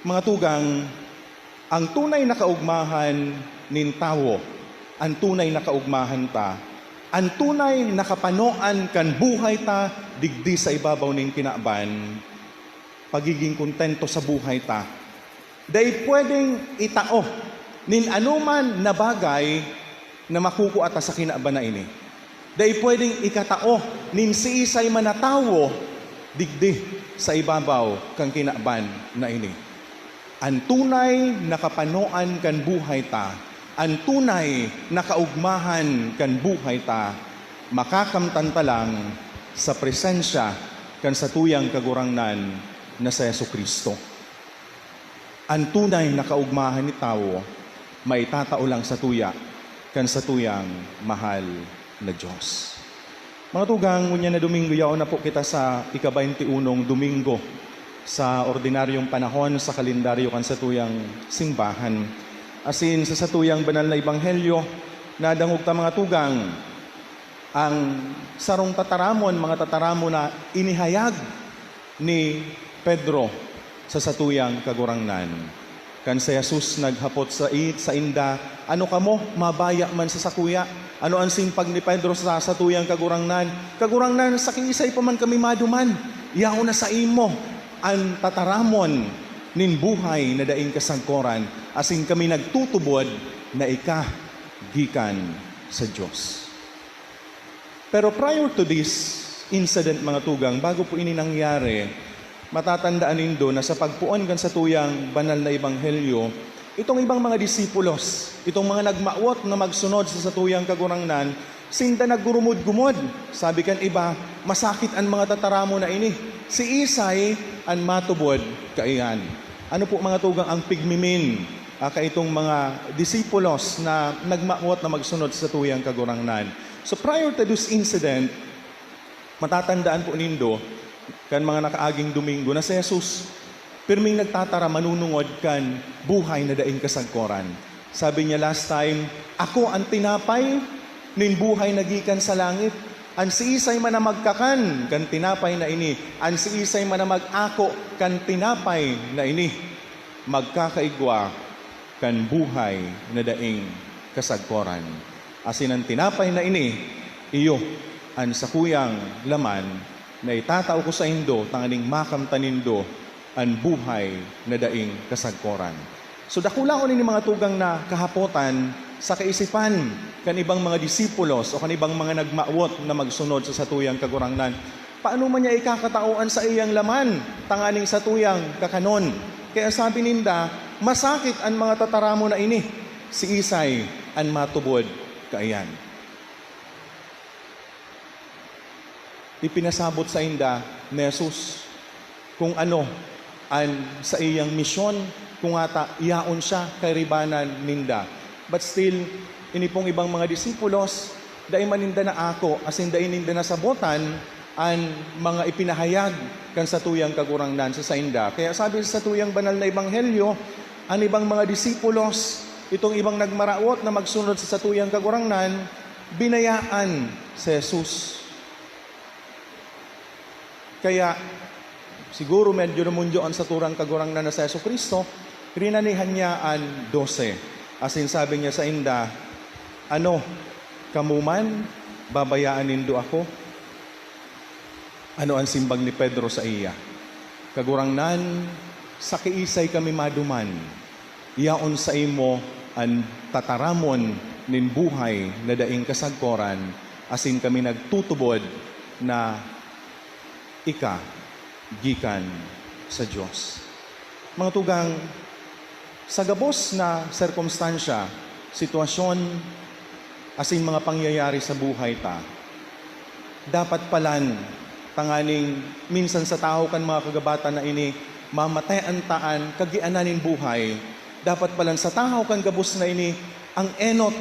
Mga tugang, ang tunay na kaugmahan nin tawo, ang tunay na kaugmahan ta, ang tunay na kapanoan kan buhay ta digdi sa ibabaw nin kinaban, pagiging kontento sa buhay ta. Dai pwedeng itao nin anoman na bagay na makukua ta sa kinaban na ini. Dai pwedeng ikatao nin siisay man na tawo digdi sa ibabaw kan kinaban na ini. An tunay na kapanoan kan buhay ta, an tunay na kaugmahan kan buhay ta, makakamtan ta lang sa presensya kan satuyang Kagurangnan na si Jesu-Cristo. An tunay na kaugmahan ni tawo, maitatao lang satuya kan satuyang mahal na Dios. Mga tugang, ngunyan na Domingo, yaon na po kita sa ika-baynti unong Domingo sa ordinaryong panahon sa kalendaryo kan satuyang simbahan. Asin sa satuyang banal na ebanghelyo, nadangog ta, mga tugang, ang sarong tataramon, mga tataramon na inihayag ni Pedro sa satuyang Kagurangnan. Kan si Jesus naghapot sa, sainda, "Ano kamo? Mabaya man sa sakuya?" Ano an simpag ni Pedro sa satuyang Kagurangnan? "Kagurangnan, sa kiisay pa man kami maduman? Yaon na saimo an tataramon nin buhay na daing kasagkoran, asin kami nagtutubod na ika gikan sa Dios." Pero prior to this incident, mga tugang, bago po ini nangyari, matatandaan nindo na sa pagpoon kan satuyang banal na ebanghelyo, itong ibang mga disipulos, itong mga nagmawot na magsunod sa satuyang Kagurangnan, sinda naggurumod-gumod. Sabi kan iba, "Masakit an mga tataramon na ini. Siisay an matubod kaiyan?" Ano po, mga tugang, ang pigmimin, ah, kaitong mga disipulos na nagmawot na magsunod sa satuyang Kagurangnan? So, prior to this incident, matatandaan po nindo, kan mga nakaaging Domingo, na si Jesus pirming nagtataram, manunungod kan buhay na daing kasagkoran. Sabi niya last time, "Ako an tinapay nin buhay na gikan sa langit. An siisay man na magkakan kan tinapay na ini, an siisay man na mag-ako kan tinapay na ini, magkakaigwa kan buhay na daing kasagkoran. Asin an tinapay na ini, iyo an sakuyang laman na itatao ko saindo, tanganing makamtan nindo an buhay na daing kasagkoran." So, dakulaon ini, mga tugang, na kahapotan sa kaisipan kan ibang mga disipulos o kan ibang mga nagmawot na magsunod sa satuyang Kagurangnan. Paano man niya ikakatao an saiyang laman tanganing satuyang kakanon? Kaya sabi ninda, "Masakit an mga tataramon na ini. Siisay an matubod kaiyan?" Ipinasabot sainda ni Jesus kung ano an saiyang misyon, kung ata yaon siya kairibanan ninda. But still, ini pong ibang mga disipulos, dai man ninda naako, asin dai ninda nasabotan an mga ipinahayag kan satuyang Kagurangnan sa sainda. Kaya sabi sa satuyang banal na ebanghelyo, an ibang mga disipulos, itong ibang nagmarawot na magsunod sa satuyang Kagurangnan, binayaan si Jesus. Kaya, siguro medyo namunyo an saturang Kagurangnan na si Jesu-Cristo, rinanihan niya an dose. Asin sabi niya sainda, "Ano, kamo man, babayaan nindo ako?" Ano an simbag ni Pedro saiya? "Kagurangnan, sa kiisay kami maduman? Yaon saimo an tataramon nin buhay na daing kasagkoran, asin kami nagtutubod na ika gikan sa Dios." Mga tugang, sa gabos na sirkumstansya, sitwasyon, asin mga pangyayari sa buhay ta, dapat palan tanganing minsan sa tahaw kan mga kagabatan na ini, mamatayan ta an kagianan nin buhay, dapat palan sa tahaw kan gabos na ini, ang enot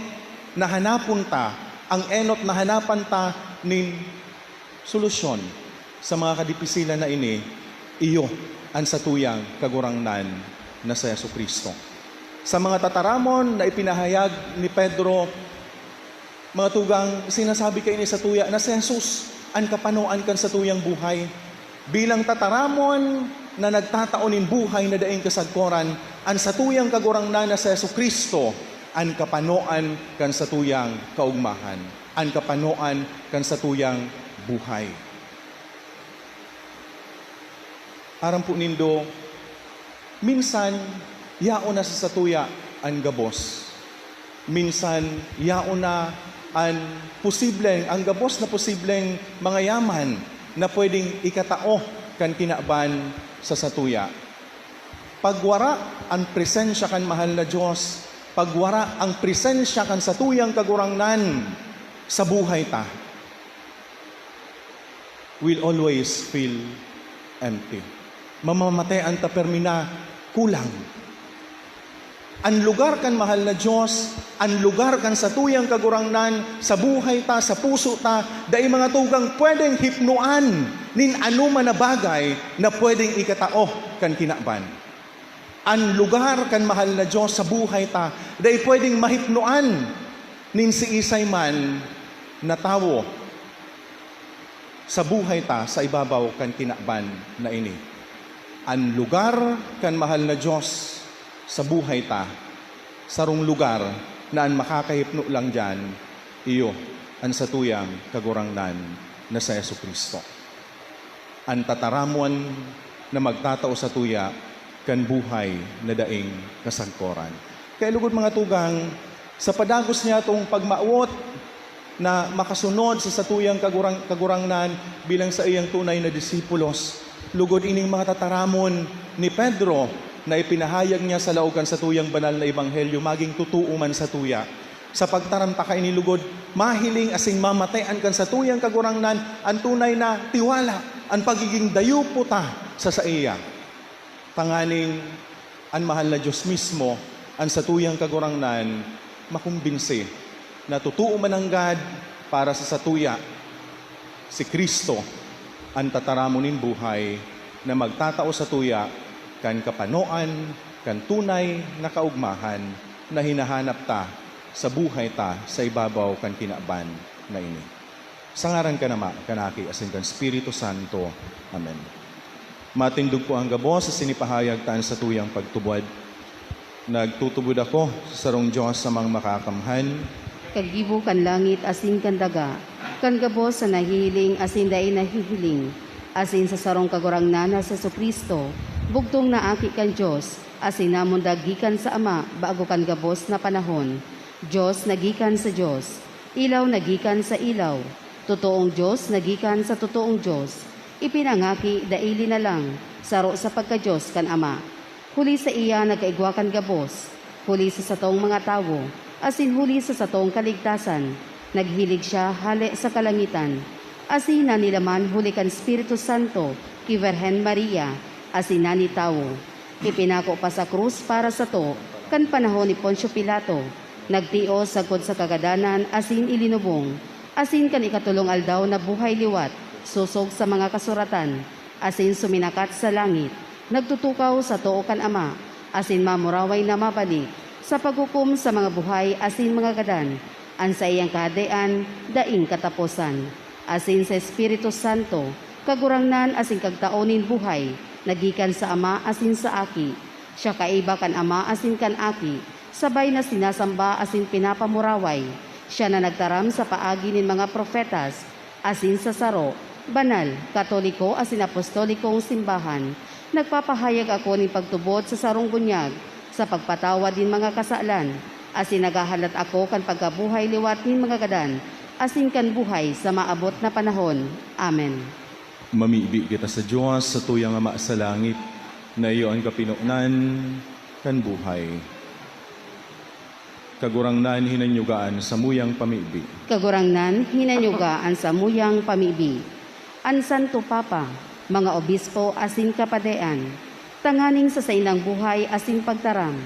na hanapon ta, ang enot na hanapan ta nin solusyon sa mga kadipisilan na ini, iyo an satuyang Kagurangnan na si Jesu-Cristo. Sa mga tataramon na ipinahayag ni Pedro, mga tugang, sinasabi kaini satuya na si Jesus an kapanoan kan satuyang buhay. Bilang tataramon na nagtatao nin buhay na daing kasagkoran, an satuyang Kagurangnan na si Jesu-Cristo an kapanoan kan satuyang kaogmahan, an kapanoan kan satuyang buhay. Aram po nindo, minsan, yaon na sa satuya an gabos. Minsan, yaon na an posibleng, ang gabos na posibleng mga yaman na pwedeng ikatao kan kinaban sa satuya. Pagwara an presensya kan mahal na Dios, pagwara ang presensya kan satuyang Kagurangnan sa buhay ta, will always feel empty. Mamamatean ta permi na kulang. An lugar kan mahal na Dios, an lugar kan satuyang Kagurangnan sa buhay ta, sa puso ta, dai mga tugang pwedeng hipnoan nin anoman na bagay na pwedeng ikatao kan kinaban. An lugar kan mahal na Dios sa buhay ta dai pwedeng mahipnoan nin siisay man na tawo sa buhay ta sa ibabaw kan kinaban na ini. An lugar kan mahal na Dios sa buhay ta, sarong lugar na an makakahipno lang diyan, iyo an satuyang Kagurangnan na si Jesu-Cristo, an tataramon na magtatao satuya kan buhay na daing kasagkoran. Kaya lugod, mga tugang, sa padagos niyatong pagmawot na makasunod sa satuyang Kagurang-, Kagurangnan bilang saiyang tunay na disipulos, lugod ining mga tataramon ni Pedro na ipinahayag niya sa laog kan satuyang banal na ebanghelyo magin totoo man satuya. Sa pagtaram ta kaini lugod, mahiling asin mamatean kan satuyang Kagurangnan an tunay na tiwala, an pagigin dayupo ta sa saiya, tanganing an mahal na Dios mismo, an satuyang Kagurangnan, makumbinsi na totoo mananggad para sa satuya si Cristo, an tataramon nin buhay na magtatao satuya kan kapanoan kan tunay na kaogmahan na hinahanap ta sa buhay ta sa ibabaw kan kinaban na ini. Sa ngaran kan Ama, kan Aki, asin kan Espiritu Santo. Amen. Matindog po ang gabos sa sinipahayag ta an satuyang pagtubod. Nagtutubod ako sa sarong Dios, Amang Makakamhan, kagibo kan langit asin kan daga, kan gabos na nahihiling asin dai nahihiling, asin sa sarong Kagurangnan na si Jesu-Cristo, bugtong na Aki kan Dios, asin namundag gikan sa Ama bago kan gabos na panahon. Dios na gikan sa Dios, ilaw na gikan sa ilaw, totoong Dios na gikan sa totoong Dios, ipinangaki dai linalang, saro sa pagka-Dios kan Ama. Huli saiya nagkaigwa kan gabos, huli sa satong mga tawo, asin huli sa satong kaligtasan, naghilig siya hale sa kalangitan, asin nanilaman huli kan Espiritu Santo ki Birhen Maria, asin nani tawo. Ipinako pa sa krus para sato kan panahon ni Poncio Pilato. Nagtios sagkod sa kagadanan asin ilinubong, asin kan ikatolong aldaw nabuhay liwat sosog sa mga kasuratan, asin suminakat sa langit. Nagtutukaw sa too kan Ama, asin mamuraway na mabalik sa paghukom sa mga buhay asin mga gadan. An saiyang Kahadean daing kataposan. Asin sa Espiritu Santo, Kagurangnan asin Kagtao nin buhay, na gikan sa Ama asin sa Aki. Siya kaiba kan Ama asin kan Aki, sabay na sinasamba asin pinapamuraway. Siya na nagtaram sa paagi nin mga propetas, asin sa saro, banal, katoliko asin apostolikong simbahan. Nagpapahayag ako nin pagtubod sa sarong bunyag, sa pagpatawad nin mga kasalan, asin naghahalat ako kan pagkabuhay liwat nin mga gadan, asin kan buhay sa maabot na panahon. Amen. Mamibi kita sa Dios, satuyang Ama sa langit, na iyo an kapinonan kan buhay. Kagurangnan, hinanyugaan samuyang pamibi. Kagurangnan, hinanyuga an samuyang pamibi. An Santo Papa, mga obispo asin kapadean, tanganing sa saindang buhay asin pagtaram,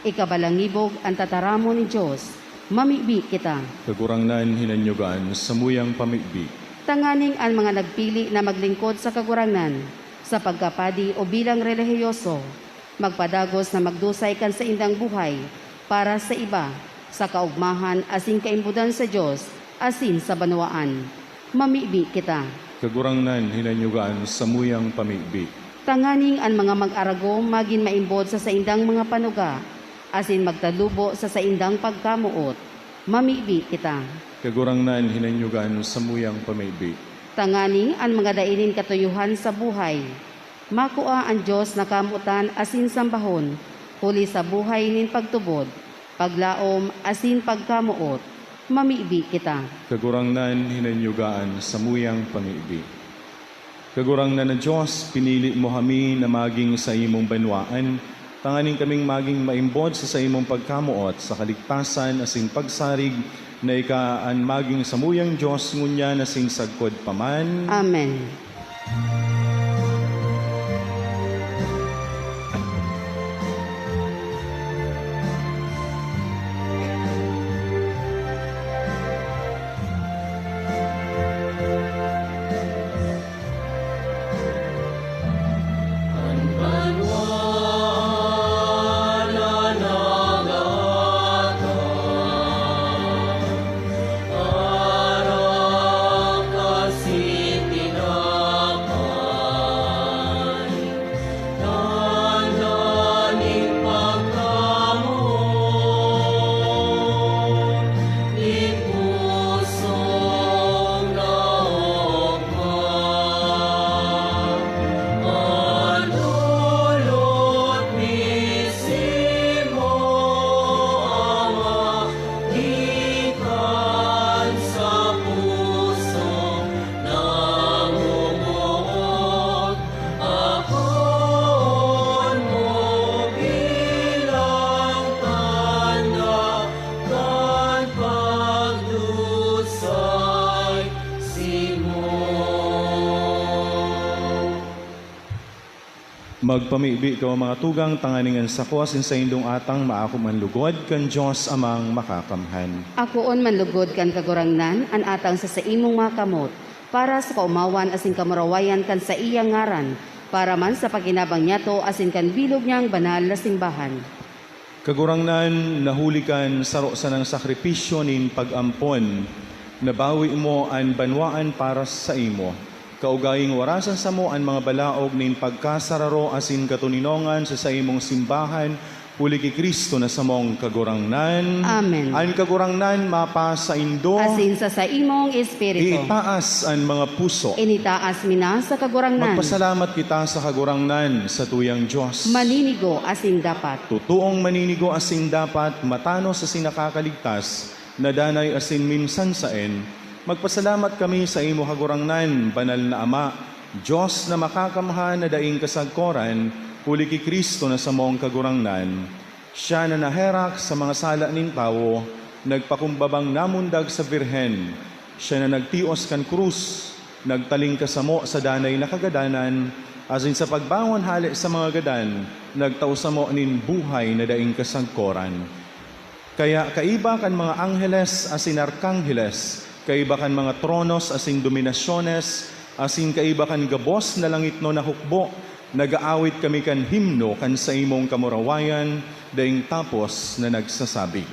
ikabalangibog an tataramon nin Dios, mamibi kita. Kagurangnan, hinanyugaan samuyang pamibi. Tanganing an mga nagpili na maglingkod sa Kagurangnan, sa pagkapadi o bilang relihiyoso, magpadagos na magdusay kan saindang buhay para sa iba, sa kaogmahan asin kaimbodan sa Dios asin sa banwaan. Mamibi kita. Kagurangnan, hinanyugaan samuyang pamibi. Tanganing an mga mag-aragom magin maimbod sa saindang mga panuga, asin magtalubo sa saindang pagkamoot. Mamibi kita. Kagurangnan, hinanyugaan samuyang pamibi. Tanganing an mga dai nin katuyohan sa buhay, makua an Dios na kamotan asin sambahon, huli sa buhay nin pagtubod, paglaom, asin pagkamoot. Mamibi kita. Kagurangnan, hinanyugaan samuyang pamibi. Kagurangnan na Dios, pinili mo kami na maging saimong banwaan, tanganing kaming maging maimbod sa saimong pagkamoot, sa kaligtasan asin pagsarig, na ika an maging samuyang Dios ngunyan asin sagkod pa man. Amen. Magpamibi kamo, mga tugang, tanganing an sako asin saindong atang maako man lugod kan Dios Amang Makakamhan. Akoon man lugod kan Kagurangnan an atang sa saimong mga kamot, para sa kaomawan asin kamurawayan kan saiyang ngaran, para man sa pakinabang niyato asin kan bilog niyang banal na simbahan. Kagurangnan, na huli kan saro sanang sakripisyo nin pag-ampon, nabawi mo an banwaan para saimo. Kaugaying warasan samo an mga balaog nin pagkasararo asin katoninongan sa saimong simbahan, huli ki Cristo na samong Kagurangnan. Amen. An Kagurangnan mapasaindo. Asin sa saimong espiritu. Itaas an mga puso. Initaas mi na sa Kagurangnan. Magpasalamat kita sa Kagurangnan, satuyang Dios. Maninigo asin dapat. Totoong maninigo asin dapat, matanos asin nakakaligtas, na danay asin minsan saen, magpasalamat kami sa imo, Kagurangnan, Banal na Ama, Dios na Makakamhan na daing kasagkoran, huli ki Cristo na samong Kagurangnan. Siya na naherak sa mga sala nin tawo, nagpakumbabang namundag sa Birhen. Siya na nagtios kan krus, nagtaling ka samo sa danay na kagadanan, asin sa pagbangon hale sa mga gadan, nagtao samo nin buhay na daing kasagkoran. Kaya kaiba kan mga angheles asin arkangheles, kaiba kan mga tronos asin dominasyones, asin kaiba kan gabos na langitnon na hukbo, nag-aawit kami kan himno kan saimong kamurawayan daing tapos na nagsasabi,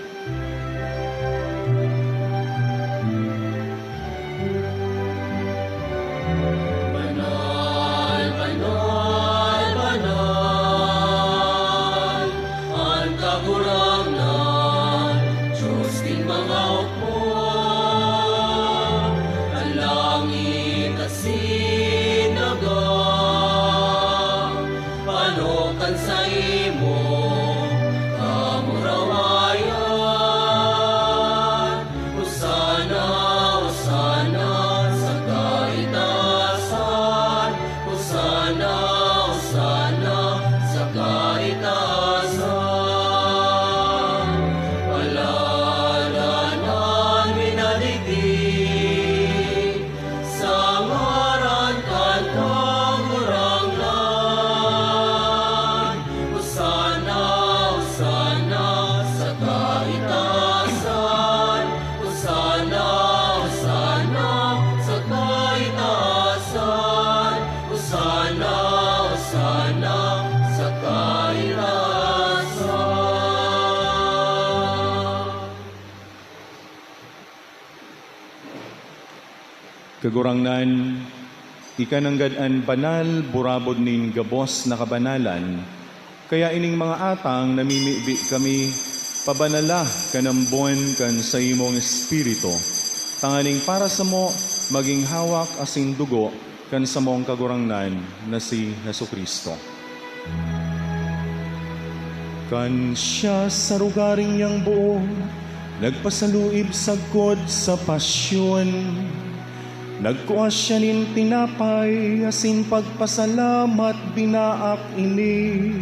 Banal, banal, banal, an Kagurangnan, Dios nin mga hukbo. An langit asin daga, pano kan saimong kamurawayan. Hosana, Hosana sa kaitaasan, Hosana, Hosana sa kaitaasan. Paladan an minadigdi sa ngaran kan Kagurangnan. Hosana, Hosana sa kaitaasan, Hosana, Hosana sa kaitaasan, Hosana, Hosana sa kaitaasan. Kagurangnan, ika nanggad an banal, burabod nin gabos na kabanalan. Kaya ining mga atang namimibi kami, pabanala kan ambon kan saimong Espiritu, tanganing para samo magin hawak asin dugo kan samong Kagurangnan na si Jesu-Cristo. Kan siya sa rogaring niyang boot nagpasaluib sagkod sa pasyon, nagkua siya nin tinapay asin pagpasalamat binaak ini,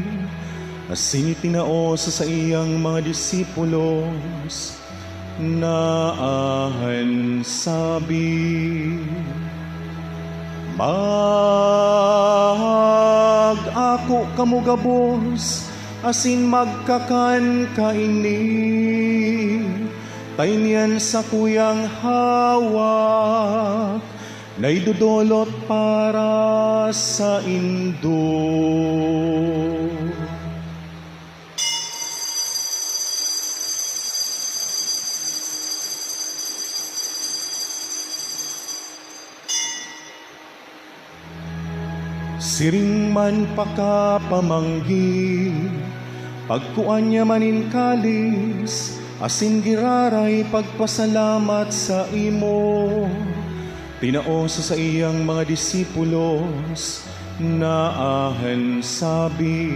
asin itinao sa saiyang mga disipulos. Naahan sabi, "Mag-ako kamo gabos asin magkakan kaini. Ta ini an sakuyang hawak na idodolot para saindo." Siring man pakapamanggi, pagkua niya man nin kalis, asin giraray pagpasalamat saimo, tinao sa saiyang mga disipulos. Naahan sabi,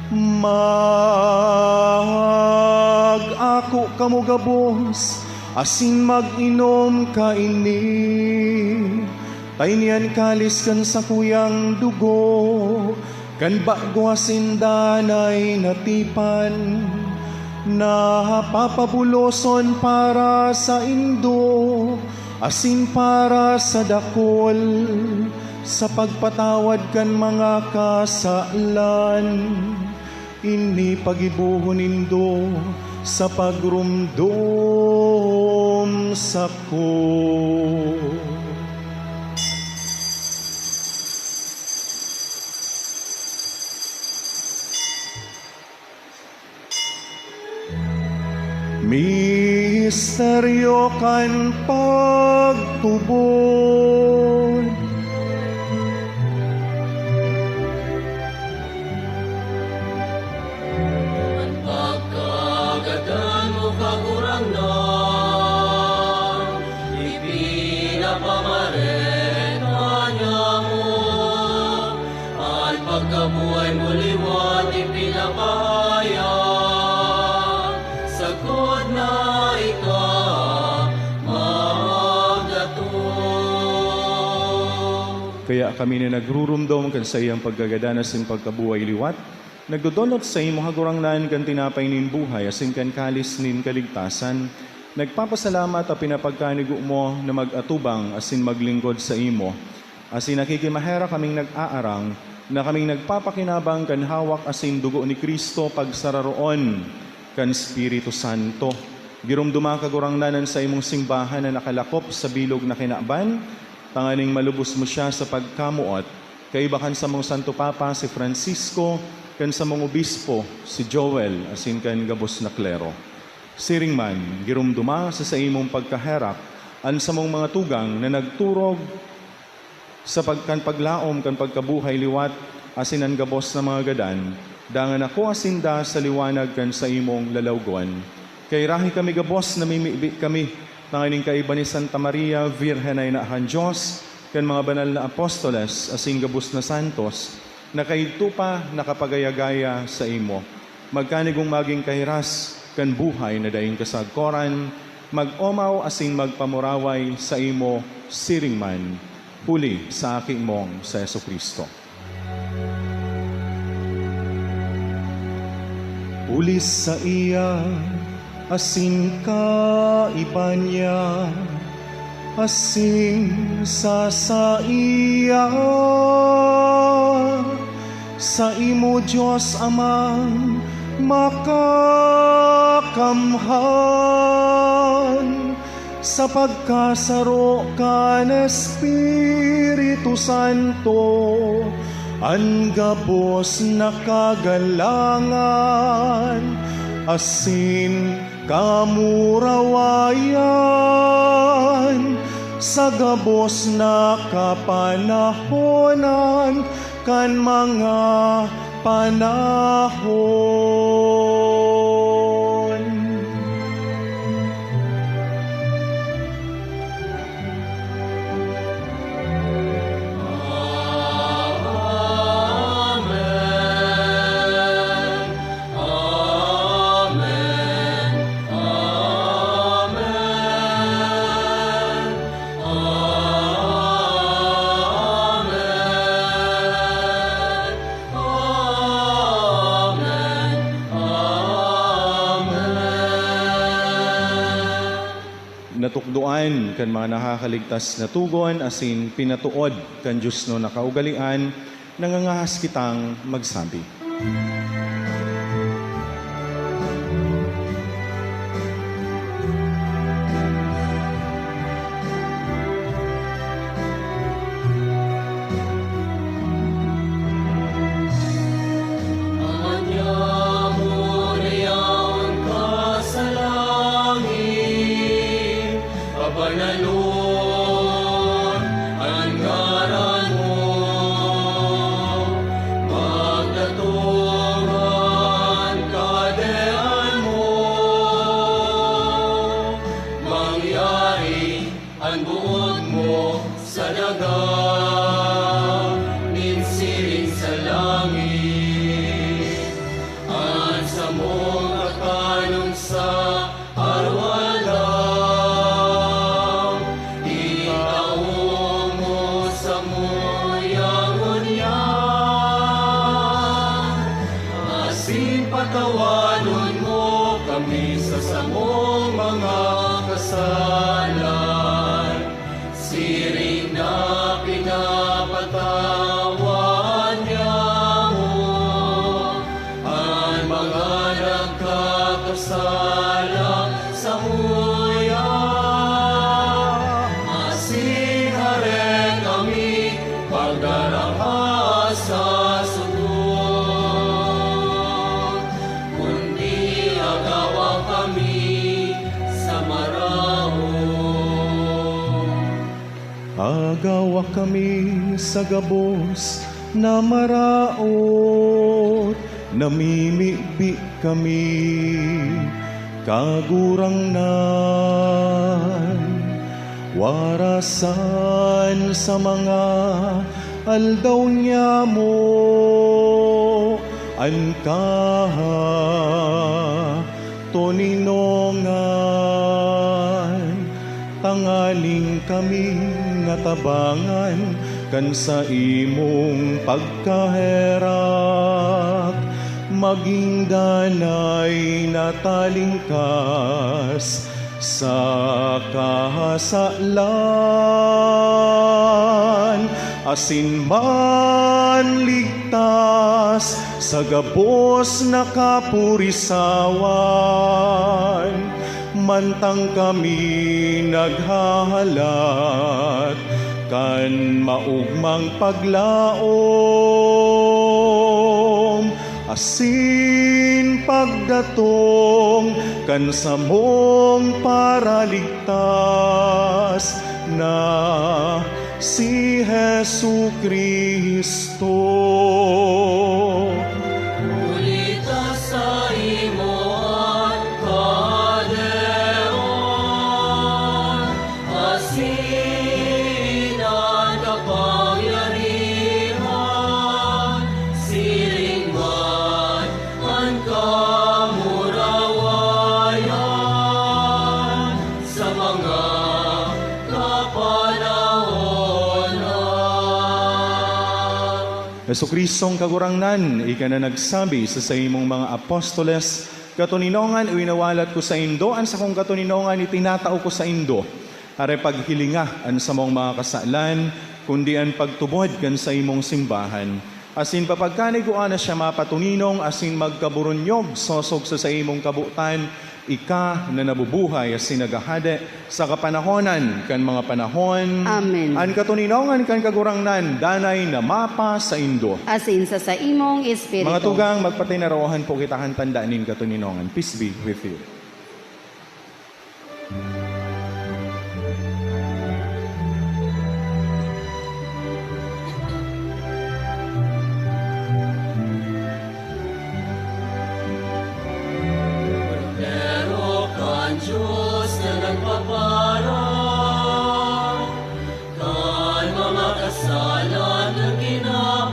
"Mag-ako kamo gabos asin mag-inom kaini. Ta ini an kalis kan sakuyang dugo kan bago asin danay na tipan, na papabuloson para saindo asin para sa dakul Sa pagpatawad kan mga kasalan, ini pagibohon nindo sa pagromdom sako. Misteryo kan pagtubod. An pagkagadan mo, Kagurangnan, ipinapamare ka niamo. An pagkabuhay mo liwat ipinapahayag, sagkod na ika magdatong. Kaya kami na nagrurumdom kan saiyang pagkagadan asin pagkabuhay liwat, nagdodonot saimo, Kagurangnan, kan tinapay nin buhay asin kan kalis nin kaligtasan. Nagpapasalamat ta pinapagkanigo mo na mag-atubang asin maglingkod saimo. Asin nakikimaherak kaming nag-aarang na kaming nagpapakinabang kan hawak asin dugo ni Cristo pagsararoon kan Espiritu Santo. Giromdoma, Kagurangnan, an saimong simbahan na nakalakop sa bilog na kinaban, tanganing malubos mo siya sa pagkamoot, kaiba kan samong Santo Papa, si Francisco, kan samong Obispo, si Joel, asin kan gabos na klero. Siring man, giromdoma sa saimong pagkaherak an samong mga tugang na nagturog sa pag-, kan paglaom kan pagkabuhay liwat asin an gabos na mga gadan, dangan nakua sinda sa liwanag kan saimong lalawgon. Kay rahay kami gabos, namimibi kami tanganing kaiba ni Santa Maria, Birhen na ina kan Dios, kan mga banal na apostoles, asin gabos na santos, na kaidto pa nakapagaya-gaya saimo. Magkanigong magin kahiras kan buhay na daing kasagkoran, mag-omaw asin magpamuraway saimo siring man, huli sa Aki mong si Jesu-Cristo. Huli saiya, asin kaiba niya, asin sa saiya, saimo, Dios Amang makakamhan, sa pagkasaro kan Espiritu Santo, an gabos na kagalangan asin kamurawayan sa gabos na kapanahonan kan mga panahon. Amen. Amen. Amen. Amen. Amen. Amen. Natukdoan kan mga nakakaligtas na togon asin pinatood kan diosnon na kaugalean, nangangahas kitang magsabi. An yaon ka sa langit, pabanalon an ngaran mo, magdatong an Kahadean mo, mangyari an boot mo sa daga nin siring sa langit. An samong kakanon sa araw-araw, itao mo samo ngunyan, asin patawanon mo kami sa samong mga kasalan, siring na pina- Agawa kami sa gabos na maraot, namimibi kami, Kagurangnan. Warasan sa mga aldaw niamo an katoninongan, tanganing kami natabangan kan saimong pagkaherak, magin danay na talingkas sa kasalan, asin manligtas sa gabos na kapurisawan, mantang kami naghahalat kan maogmang paglaom asin pagdatong kan samong Paraligtas na si Jesu-Cristo. Huli ta saimo an kahadean, asin an kapangyarihan, siring man an kamurawayan sa mga kapanahonan. Jesu-Cristong Kagurangnan, ika na nagsabi sa saimong mga apostoles, "Katoninongan winawalat ko saindo, an sakong katoninongan itinatao ko saindo." Aray paghilinga an samong mga kasalan, kundi an pagtubod kan saimong simbahan. Asin papagkanigua na siya mapatoninong asin magkaburunyog sosog sa saimong kabotan, ika na nabubuhay asin naghahade sa kapanahonan kan mga panahon. Amen. An katoninongan kan Kagurangnan danay na mapasaindo. Asin sa saimong espiritu. Mga tugang, magpatinarawahan po kita kan tanda nin katoninongan. Peace be with you. Kordero kan Dios na nagpapara kan mga kasalan kan kinaban,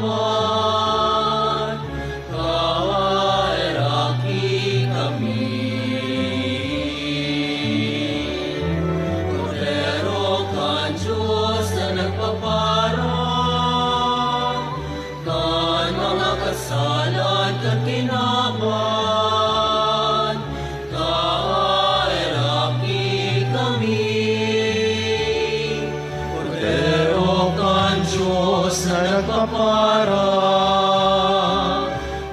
kaheraki kami. Kordero kan Dios na nagpapara kan mga kasalan kan kinaban, kaheraki kami. Kordero kan Dios na nagpapara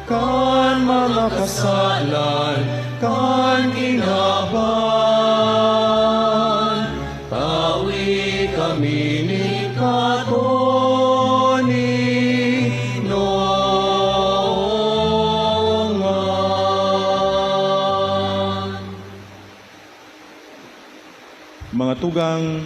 kan mga kasalan kan kinaban, tawi kami nin katoninongan. Mga tugang,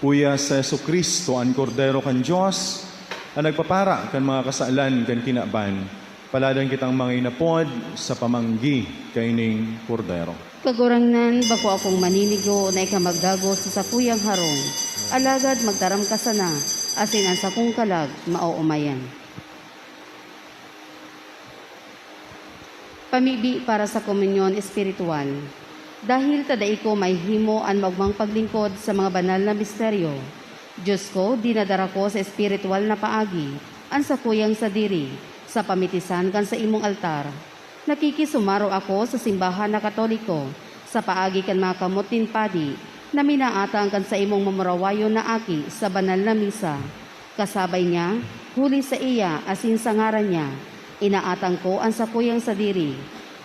uya si Jesu-Cristo, an Kordero kan Dios, an nagpapara kan mga kasalan kan kinaban. Paladan kitang mga inapod sa pamanggi kaining Kordero. Kagurangnan, bako akong maninigo na ika magdagos sa sakuyang harong, alagad magtaram ka sana, asin an sakong kalag maoomayan. Pamibi para sa komunyon espiritual. Dahil ta dai ko maihimo an maogmang paglingkod sa mga banal na misteryo, Dios ko, dinadara ko sa espiritual na paagi an sakuyang sadiri sa pamitisan kan saimong altar. Nakikisumaro ako sa simbahan na Katoliko sa paagi kan mga kamot nin padi na minaatang kan saimong mamurawayon na aki sa banal na misa. Kasabay niya, huli saiya asin sa ngaran niya, inaatang ko an sakuyang sadiri.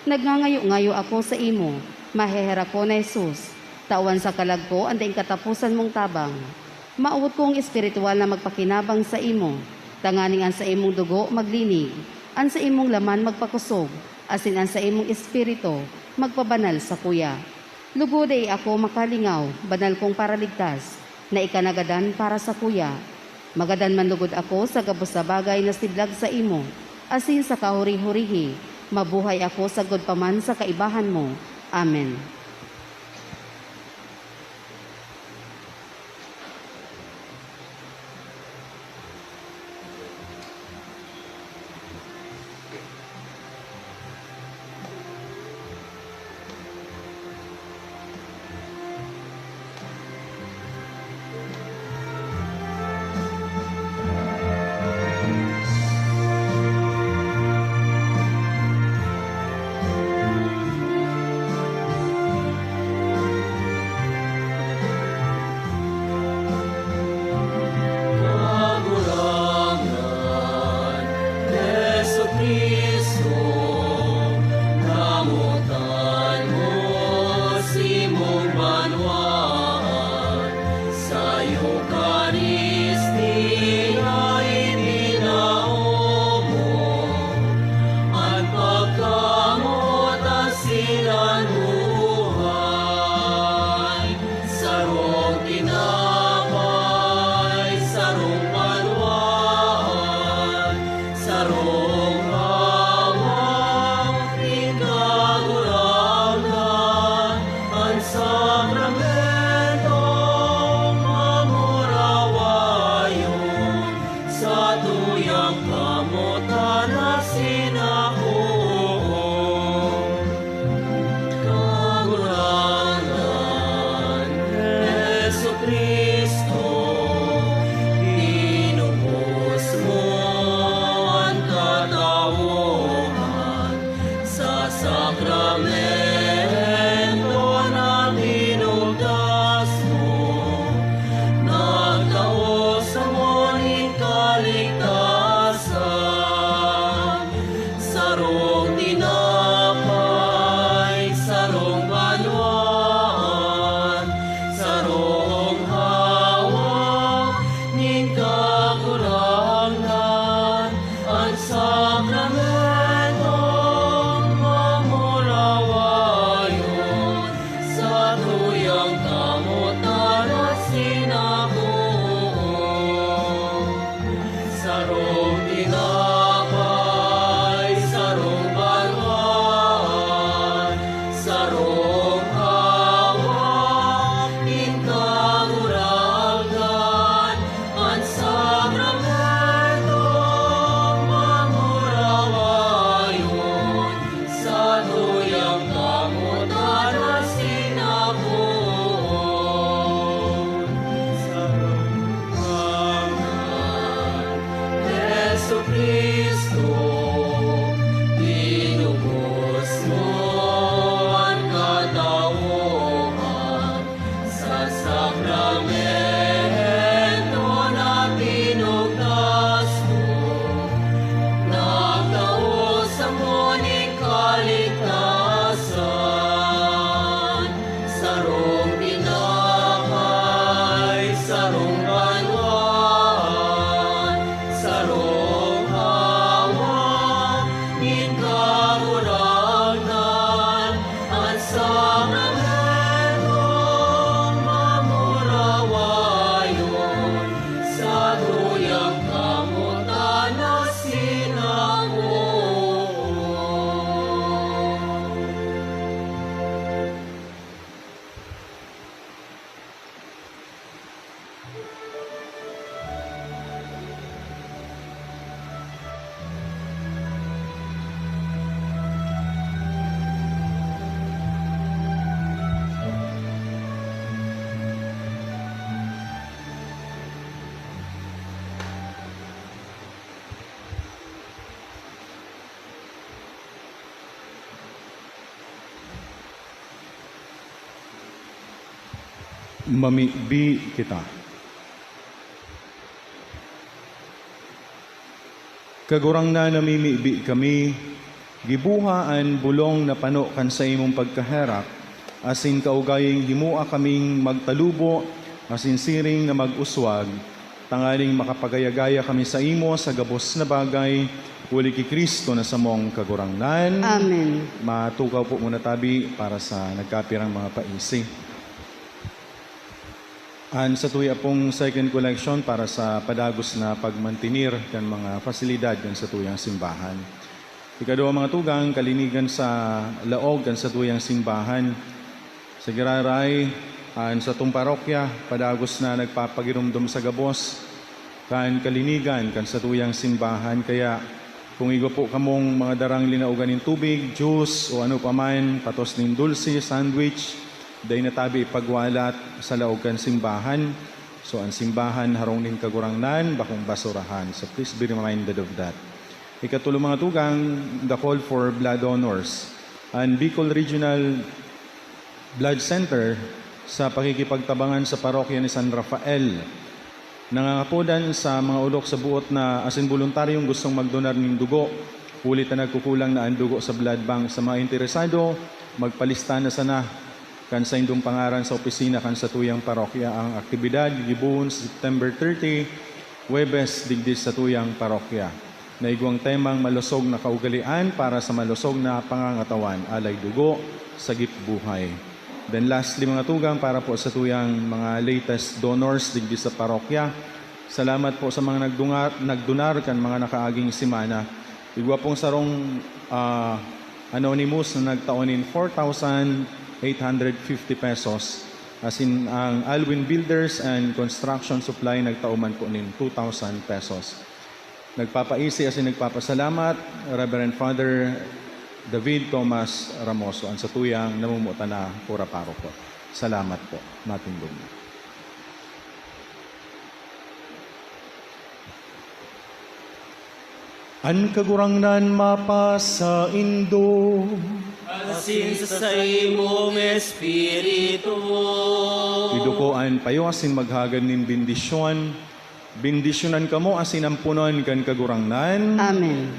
Nagngangayo-ngayo ako saimo, maheherak ko na Jesus, tawan sa kalag ko an daing kataposan mong tabang. Mawot kong espiritual na magpakinabang saimo, tanganing an saimong dugo maglinig, an saimong laman magpakosog, asin an saimong espiritu magpabanal sakuya. Lugod dai ako makalingaw, banal kong Paraligtas, na ika nagadan para sakuya. Magadan man lugod ako sa gabos na bagay na siblag saimo, asin sa kahuri-hurihi, mabuhay ako sagkod pa man sa kaibahan mo. Amen. Kagurangnan, Jesu-Cristo, namotan mo si mong banwaan. Sa Eukaristia itinao mo an pagkamotan sinang buhay. Sarong tinapay, sarong banwaan, sarong hawak nin Kagurangnan, an sakramentong mamurawayon, satuyang kamotan na sinako. Kagurangnan, Jesu-Cristo, tinubos mo an katawohan sa sakramento na tinugdas mo. Nagtao samo nin kaligtasan. Sarong tinapay, sarong banwaan, sarong hawak nin Kagurangnan, an sakramentong mamurawayon, satuyang kamotan na sinako. Sarong tinapay, sarong banwaan, sarong hawak nin Kagurangnan, an sakramentong mamurawayon, satuyang kamotan na sinako. Sarong Jesu-Cristo, tinubos mo an katawohan sa sakramento na tinugdas mo. Nagtao samo nin kaligtasan. Sarong tinapay, sarong banwaan, sarong hawak nin Kagurangnan, an sakramentong mamurawayon, satuyang kamotan na sinako. Mamibi kita. Kagurangnan, namimibi kami, giboha an bolong na pano kan saimong pagkaherak, asin kaugayang himoa kaming magtalubo asin siring na mag-uswag, tanganing makapagaya-gaya kami saimo sa gabos na bagay, huli ki Cristo na samong Kagurangnan. Amen. Matukaw po muna tabi para sa nagkapirang mga paisi. An satuya pong second collection para sa padagos na pagmantenir kan mga pasilidad kan satuyang simbahan. Ikadua, mga tugang, kalinigan sa laog kan satuyang simbahan. Sa giraray, an satong parokya, padagos na nagpapagiromdom sa gabos kan kalinigan kan satuyang simbahan. Kaya, kung igwa po kamong mga darang linaogan nin tubig, juice, o ano pa man, patos nin dulce, sandwich, dai na tabi ipagwalat sa laog kan simbahan. So, an simbahan harong nin Kagurangnan, bakong basurahan. So, please be reminded of that. Ikatulo, mga tugang, the call for blood donors. An Bicol Regional Blood Center, sa pakikipagtabangan sa parokya ni San Rafael, nangangapodan sa mga olok sa buot na asin boluntaryong gustong magdonar nin dugo, huli ta nagkukulang na an dugo sa blood bank. Sa mga interesado, magpalista na sana kan saindong pangaran sa opisina kan satuyang parokya. Ang aktibidad gibohon sa September thirty, Huwebes, digdi satuyang parokya. Naigwang temang malusog na kaugalian para sa malusog na pangangatawan, alay dugo, sagip buhay. Then lastly, mga tugang, para po satuyang mga latest donors digdi sa parokya. Salamat po sa mga nagdunga-, nagdonar kan mga nakaaging semana. Igwa pong sarong, ah, anonymous na nagtao nin four thousand eight hundred fifty pesos. Asin ang Alwin Builders and Construction Supply nagtao man po nin two thousand pesos. Nagpapaisi asin nagpapasalamat, Reverend Father David Thomas Ramoso, an satuyang namumutan na kura paroko. Salamat po. Matindog na. An Kagurangnan mapasaindo. Asin sa saimong espiritu. Iduko an payo asin maghagad nin bendisyon. Bendisyonan kamo asin amponon kan Kagurangnan. Amen.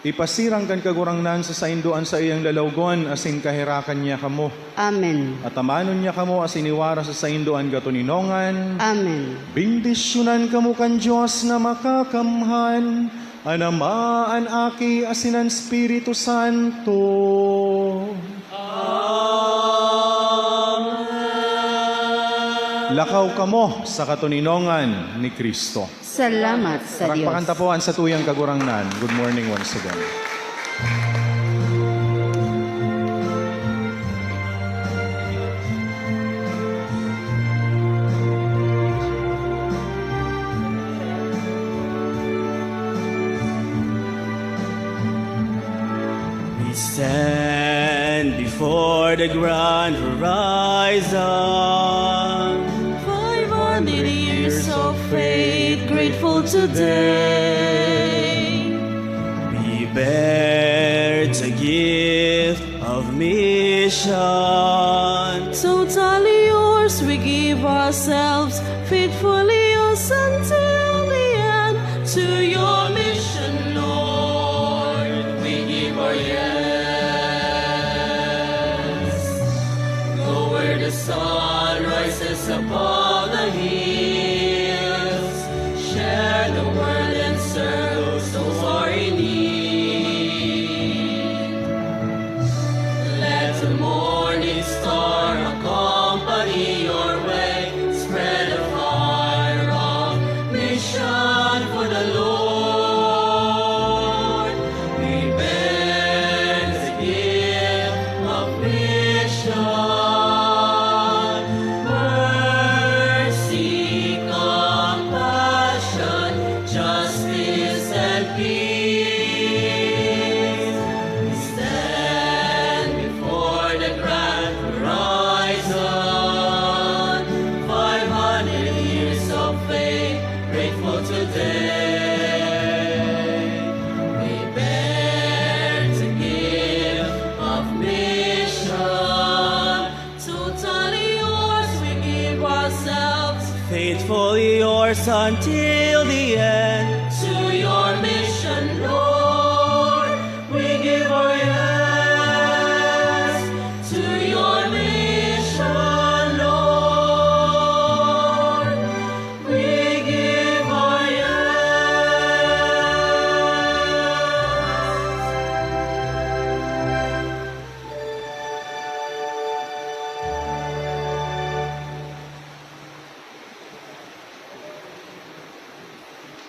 Ipasirang kan Kagurangnan sa saindo an saiyang lalawgon asin kaherakan niya kamo. Amen. Atamanon niya kamo asin iwara sa saindo an gatoninongan. Amen. Bendisyonan kamo kan Dios na Makakamhan, an Ama, an Aki, asin an Espiritu Santo. Amen. Lakaw kamo sa katoninongan ni Cristo. Salamat sa Diyos. Palakpakan ta po an satuyang Kagurangnan. Good morning once again. We stand before the grand horizon. Five hundred years of faith, grateful today. We bear the gift of mission. Totally yours, we give ourselves, faithfully yours until the end. To your mission, Lord, we give our yes. Go where the sun rises above the hills. Share the word and serve those who are in need. Let the morning star accompany your way. Spread a fire of mission for the Lord. We bear the gift of mission, mercy, compassion, justice, and peace. We stand before the grand horizon, five hundred years of faith, grateful today. We bear the gift of mission. Totally yours, we give ourselves. Faithfully yours until the end. To your mission, Lord.